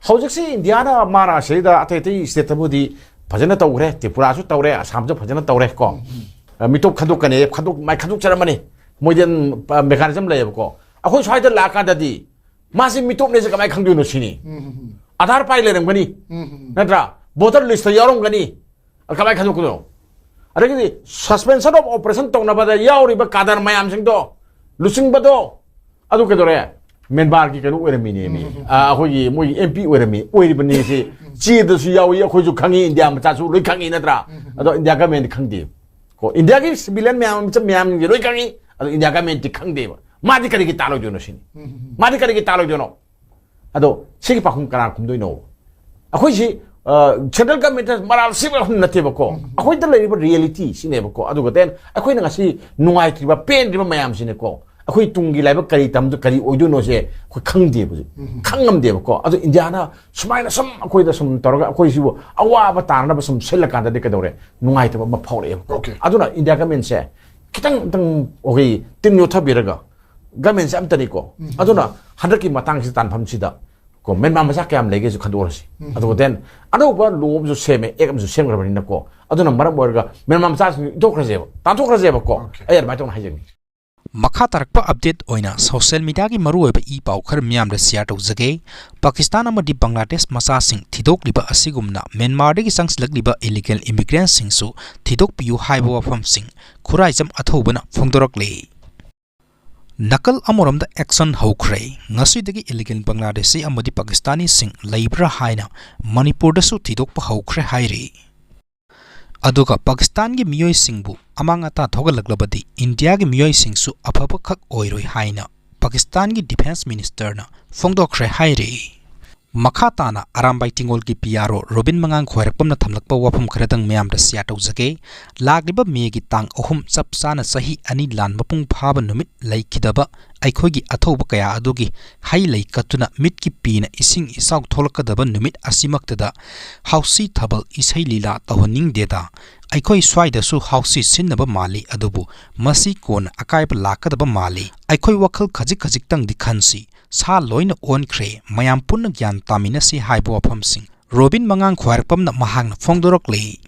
ꯍꯧꯖꯤꯛꯁꯤ ꯏꯟꯗꯤꯌꯥꯅ ꯃꯥꯅ ꯁꯤꯗ ꯑꯇꯩ ꯑꯇꯩ ꯁ꯭ꯇꯦꯠꯇꯕꯨꯗꯤ ꯐꯖꯅ ꯇꯧꯈ꯭ꯔꯦ, ꯇ꯭ꯔꯤꯄꯨꯔꯥꯁꯨ ꯇꯧꯔꯦ, ꯑꯁꯥꯝꯁꯨ ꯐꯖꯅ ꯇꯧꯔꯦ ꯀꯣ꯫ ꯎꯝ, ꯎꯝ꯫ ꯑ, ꯃꯤꯇꯣꯞ ꯈꯟꯗꯣꯛꯀꯅꯤ, ꯈꯟꯗꯣꯛ-, ꯃꯥꯏ ꯈꯟꯗꯣꯛꯆꯔꯝꯃꯅꯤ, ꯃꯣꯏꯗꯤ ꯑꯗꯨꯝ, ꯑ, ꯃꯦꯀꯥꯅꯤꯖꯝ ꯂꯩꯌꯦꯕꯀꯣ꯫ ꯑꯩꯈꯣꯏ ꯁ꯭ꯋꯥꯏꯗ ꯂꯥꯛꯑꯀꯥꯟꯗꯗꯤ ꯃꯥꯁꯤ ꯃꯤꯇꯣꯞꯅꯦꯁꯦ ꯀꯃꯥꯏꯅ ꯈꯪꯗꯣꯏꯅꯣ ꯁꯤꯅꯤ꯫ ꯎꯝ, ꯎꯝ, ꯎꯝ꯫ ꯑꯥꯙꯥꯔ ꯄꯥꯏ ꯂꯩꯔꯝꯒꯅꯤ, ꯎꯝ, ꯎꯝ, ꯎꯝ꯫ ꯅꯠꯇ꯭ꯔꯥ? ꯚꯣꯇꯔ ꯂꯤꯁꯇ ꯌꯥꯎꯔꯝꯒꯅꯤ꯫ ꯑ, ꯀꯃꯥꯏꯅ ꯈꯟꯗꯣꯛꯀꯗꯣꯏꯅꯣ? ꯑꯗꯒꯤꯗꯤ suspension of operation ꯇꯧꯅꯕꯗ ꯌꯥꯎꯔꯤꯕ ꯀꯥꯗꯔ ꯃꯌꯥꯝꯁꯤꯡꯗꯣ, ꯂꯨꯆꯤꯡꯕꯗꯣ, ꯑꯗꯨ ꯀꯩꯗꯧꯔꯦ? ꯃ꯭ꯌꯥꯟꯃꯥꯔꯒꯤ ꯀꯩꯅꯣ ꯑꯣꯏꯔꯝꯃꯤꯅꯦꯃꯤ꯫ ꯎꯝ, ꯎꯝ, ꯎꯝ꯫ ꯑ, ꯑꯩꯈꯣꯏꯒꯤ ꯃꯣꯏꯒꯤ M P ꯑꯣꯏꯔꯝꯃꯤ, ꯑꯣꯏꯔꯤꯕꯅꯤ ꯁꯤ꯫ ꯎꯝ, ꯎꯝ꯫ ꯆꯦꯗꯁꯨ ꯌꯥꯎꯏ, ꯑꯩꯈꯣꯏꯁꯨ ꯈꯪꯉꯤ, ꯏꯟꯗꯤꯌꯥ ꯃꯆꯥꯁꯨ ꯂꯣꯏ ꯈꯪꯉꯤ ꯅꯠꯇ꯭ꯔꯥ? ꯎꯝ, ꯎꯝ, ꯎꯝ꯫ ꯑꯗꯣ ꯏꯟꯗꯤꯌꯥ ꯒꯃꯦꯟꯗꯤ ꯈꯪꯗꯦ꯫ ꯀꯣ, ꯏꯟꯗꯤꯌꯥꯒꯤ civilian ꯃꯌꯥꯝ, ꯃꯤꯆꯝ ꯃꯌꯥꯝꯁꯤꯡꯁꯦ ꯂꯣꯏ ꯈꯪꯉꯤ, ꯑꯗꯣ ꯏꯟꯗꯤꯌꯥ ꯒꯃꯦꯟꯗꯤ ꯈꯪꯗꯦꯕ꯫ ꯃꯥꯗꯤ ꯀꯔꯤꯒꯤ ꯇꯥꯜꯂꯣꯏꯗꯣꯏꯅꯣ ꯁꯤꯅꯤ꯫ ꯎꯝ, ꯎꯝ, ꯎꯝ꯫ ꯃꯥꯗꯤ ꯀꯔꯤꯒꯤ ꯇꯥꯜꯂꯣꯏꯗꯣꯏꯅꯣ? ꯑꯗꯣ ꯁꯤꯒꯤ ꯄꯥꯎꯈꯨꯝ ꯀꯅꯥꯅ ꯈꯨꯝꯗꯣꯏꯅꯣ? ꯑꯩꯈꯣꯏꯁꯤ, ꯑ, central government ꯃꯔꯥꯜ ꯁꯤꯕ ꯅꯠꯇꯦꯕꯀꯣ꯫ ꯎꯝ꯫ ꯑꯩꯈꯣꯏꯗ ꯂꯩꯔꯤꯕ reality ꯁꯤꯅꯦꯕꯀꯣ꯫ ꯑꯗꯨꯒ then ꯑꯩꯈꯣꯏꯅ ꯉꯁꯤ ꯅꯨꯡꯉꯥꯏꯇ꯭ꯔꯤꯕ, ꯄꯦꯟꯗ꯭ꯔꯤꯕ ꯃꯌꯥꯝꯁꯤꯅꯦꯀꯣ꯫ ꯑꯩꯈꯣꯏ ꯇꯨꯡꯒꯤ ꯂꯥꯏꯕꯛ ꯀꯔꯤ ꯇꯝꯗ-, ꯀꯔꯤ ꯑꯣꯏꯗꯣꯏꯅꯣꯁꯦ ꯑꯩꯈꯣꯏ ꯈꯪꯗꯦꯕ ꯍꯧꯖꯤꯛ꯫ ꯎꯝ꯫ ꯈꯪꯉꯝꯗꯦꯕꯀꯣ꯫ ꯑꯗꯣ ꯏꯟꯗꯤꯌꯥꯅ ꯁꯨꯃꯥꯏꯅ ꯁꯨꯝ ꯑꯩꯈꯣꯏꯗ ꯁꯨꯝ ꯇꯧꯔꯒ ꯑꯩꯈꯣꯏꯁꯤꯕꯨ ꯑꯋꯥꯕ ꯇꯥꯅꯅꯕ ꯁꯨꯝ ꯁꯤꯜꯂꯀꯥꯟꯗꯗꯤ ꯀꯩꯗꯧꯔꯦ? ꯅꯨꯡꯉꯥꯏꯇꯕ ꯑꯃ ꯐꯥꯎꯔꯛꯑꯦꯕꯀꯣ꯫ Okay꯫ ꯑꯗꯨꯅ ꯏꯟꯗꯤꯌꯥ ꯒꯃꯦꯟꯁꯦ ꯈꯤꯇꯪ, ꯈꯤꯇꯪ ꯑꯩꯈꯣꯏ ꯇꯤꯝ ꯌꯣꯠꯊꯕꯤꯔꯒ ꯒꯃꯦꯟꯁꯦ ꯑꯝꯇꯅꯤꯀꯣ꯫ ꯎꯝ꯫ ꯑꯗꯨꯅ ꯍꯟꯗꯛꯀꯤ ꯃꯇꯥꯡꯁꯤ ꯇꯥꯟꯐꯝꯁꯤꯗ ꯀꯣ, ꯃ꯭ꯌꯥꯟꯃꯥꯔ ꯃꯆꯥ ꯀꯌꯥꯝ ꯂꯩꯒꯦꯁꯨ ꯈꯟꯗꯣꯛꯑꯁꯤ꯫ ꯎꯝ꯫ ꯑꯗꯨꯒ then ꯑꯅꯧꯕ law ꯑꯃꯁꯨ ꯁꯦꯝꯃꯦ, act ꯑꯃꯁꯨ ꯁꯦꯝꯈ꯭ꯔꯕꯅꯤꯅꯀꯣ꯫ ꯑꯗꯨꯅ ꯃꯔꯝ ꯑꯣꯏꯔꯒ ꯃ꯭ꯌꯥꯟꯃꯥꯔ ꯃꯆꯥꯁꯤꯡ ꯏꯟꯊꯣꯛꯈ꯭ꯔꯁꯦꯕ, ꯇꯥꯟꯊꯣꯛꯈ꯭ꯔꯁꯦꯕꯀꯣ꯫ Okay꯫ ꯑꯩ ꯑꯗꯨꯃꯥꯏꯅ ꯇꯧꯅ ꯍꯥꯏꯖꯅꯤꯡꯉꯤ꯫ ꯃꯈꯥ ꯇꯥꯔꯛꯄ update ꯑꯣꯏꯅ social media ꯒꯤ ꯃꯔꯨꯑꯣꯏꯕ ꯏ ꯄꯥꯎ ꯈꯔ ꯃꯤꯌꯥꯝꯗ share ꯇꯧꯖꯒꯦ꯫ ꯄꯥꯀꯤꯁꯇꯥꯟ ꯑꯃꯗꯤ ꯕꯪꯒ꯭ꯂꯥꯗꯦꯁ ꯃꯆꯥꯁꯤꯡ ꯊꯤꯗꯣꯛꯂꯤꯕ ꯑꯁꯤꯒꯨꯝꯅ ꯃ꯭ꯌꯥꯟꯃꯥꯔꯗꯒꯤ ꯆꯪꯁꯤꯜꯂꯛꯂꯤꯕ illegal immigrant ꯁꯤꯡꯁꯨ ꯊꯤꯗꯣꯛꯄꯤꯌꯨ ꯍꯥꯏꯕ ꯋꯥꯐꯝꯁꯤꯡ ꯈꯨꯔꯥꯏꯖꯝ ꯑꯊꯧꯕꯅ ꯐꯣꯡꯗꯣꯔꯛꯂꯤ꯫ ꯅꯥꯀꯜ ꯑꯃꯔꯣꯝꯗ action ꯍꯧꯈ꯭ꯔꯦ꯫ ꯉꯁꯤꯗꯒꯤ illegal ꯕꯪꯒ꯭ꯂꯥꯗꯦꯁꯤ ꯑꯃꯗꯤ ꯄꯥꯀꯤꯁꯇꯥꯅꯤꯁꯤꯡ ꯂꯩꯕ꯭ꯔꯥ ꯍꯥꯏꯅ ꯃꯅꯤꯄꯨꯔꯗꯁꯨ ꯊꯤꯗꯣꯛꯄ ꯍꯧꯈ꯭ꯔꯦ ꯍꯥꯏꯔꯤ꯫ ꯑꯗꯨꯒ ꯄꯥꯀꯤꯁꯇꯥꯟꯒꯤ ꯃꯤꯑꯣꯏꯁꯤꯡꯕꯨ ꯑꯃꯥꯡ ꯑꯇꯥ ꯊꯣꯛꯍꯜꯂꯛꯂꯕꯗꯤ ꯏꯟꯗꯤꯌꯥꯒꯤ ꯃꯤꯑꯣꯏꯁꯤꯡꯁꯨ ꯑꯐꯕꯈꯛ ꯑꯣꯏꯔꯣꯏ ꯍꯥꯏꯅ ꯄꯥꯀꯤꯁꯇꯥꯟꯒꯤ defence minister ꯅ ꯐꯣꯡꯗꯣꯛꯈ꯭ꯔꯦ ꯍꯥꯏꯔꯤ꯫ ꯃꯈꯥ ꯇꯥꯅ ꯑꯔꯥꯝꯕꯥꯏ ꯇꯤꯡꯒꯣꯜꯒꯤ P R O ꯔꯣꯕꯤꯟ ꯃꯉꯥꯡ ꯈ꯭ꯋꯥꯏꯔꯥꯛꯄꯝꯅ ꯊꯝꯂꯛꯄ ꯋꯥꯐꯝ ꯈꯔꯗꯪ ꯃꯤꯌꯥꯝꯗ share ꯇꯧꯖꯒꯦ꯫ ꯂꯥꯛꯂꯤꯕ ꯃꯦꯒꯤ ꯇꯥꯡ ꯑꯍꯨꯝ ꯆꯞ ꯆꯥꯅ ꯆꯍꯤ ꯑꯅꯤ ꯂꯥꯟ ꯃꯄꯨꯡ ꯐꯥꯕ ꯅꯨꯃꯤꯠ ꯂꯩꯈꯤꯗꯕ ꯑꯩꯈꯣꯏꯒꯤ ꯑꯊꯧꯕ ꯀꯌꯥ ꯑꯗꯨꯒꯤ ꯍꯩ ꯂꯩ ꯀꯠꯇꯨꯅ ꯃꯤꯠꯀꯤ ꯄꯤꯅ ꯏꯁꯤꯡ ꯏꯆꯥꯎ ꯊꯣꯛꯂꯛꯀꯗꯕ ꯅꯨꯃꯤꯠ ꯑꯁꯤꯃꯛꯇꯗ ꯍꯥꯎꯁꯤ ꯊꯥꯕꯜ ꯏꯁꯩ ꯂꯤꯂꯥ ꯇꯧꯍꯟꯅꯤꯡꯗꯦꯗ꯫ ꯑꯩꯈꯣꯏ ꯁ꯭ꯋꯥꯏꯗꯁꯨ ꯍꯥꯎꯁꯤ ꯁꯤꯟꯅꯕ ꯃꯥꯜꯂꯤ, ꯑꯗꯨꯕꯨ ꯃꯁꯤ ꯀꯣꯟꯅ ꯑꯀꯥꯏꯕ ꯂꯥꯛꯀꯗꯕ ꯃꯥꯜꯂꯤ꯫ ꯑꯩꯈꯣꯏ ꯋꯥꯈꯜ ꯈꯖꯤꯛ ꯈꯖꯤꯛꯇꯪꯗꯤ ꯈꯟꯁꯤ꯫ ꯁꯥ ꯂꯣꯏꯅ ꯑꯣꯟꯈ꯭ꯔꯦ, ꯃꯌꯥꯝ ꯄꯨꯟꯅ ꯒ꯭ꯌꯥꯟ ꯇꯥꯃꯤꯟꯅꯁꯤ ꯍꯥꯏꯕ ꯋꯥꯐꯝꯁꯤꯡ ꯔꯣꯕꯤꯟ ꯃꯉꯥꯡ ꯈ꯭ꯋꯥꯏꯔꯥꯛꯄꯝꯅ ꯃꯍꯥꯛꯅ ꯐꯣꯡꯗꯣꯔꯛꯂꯤ꯫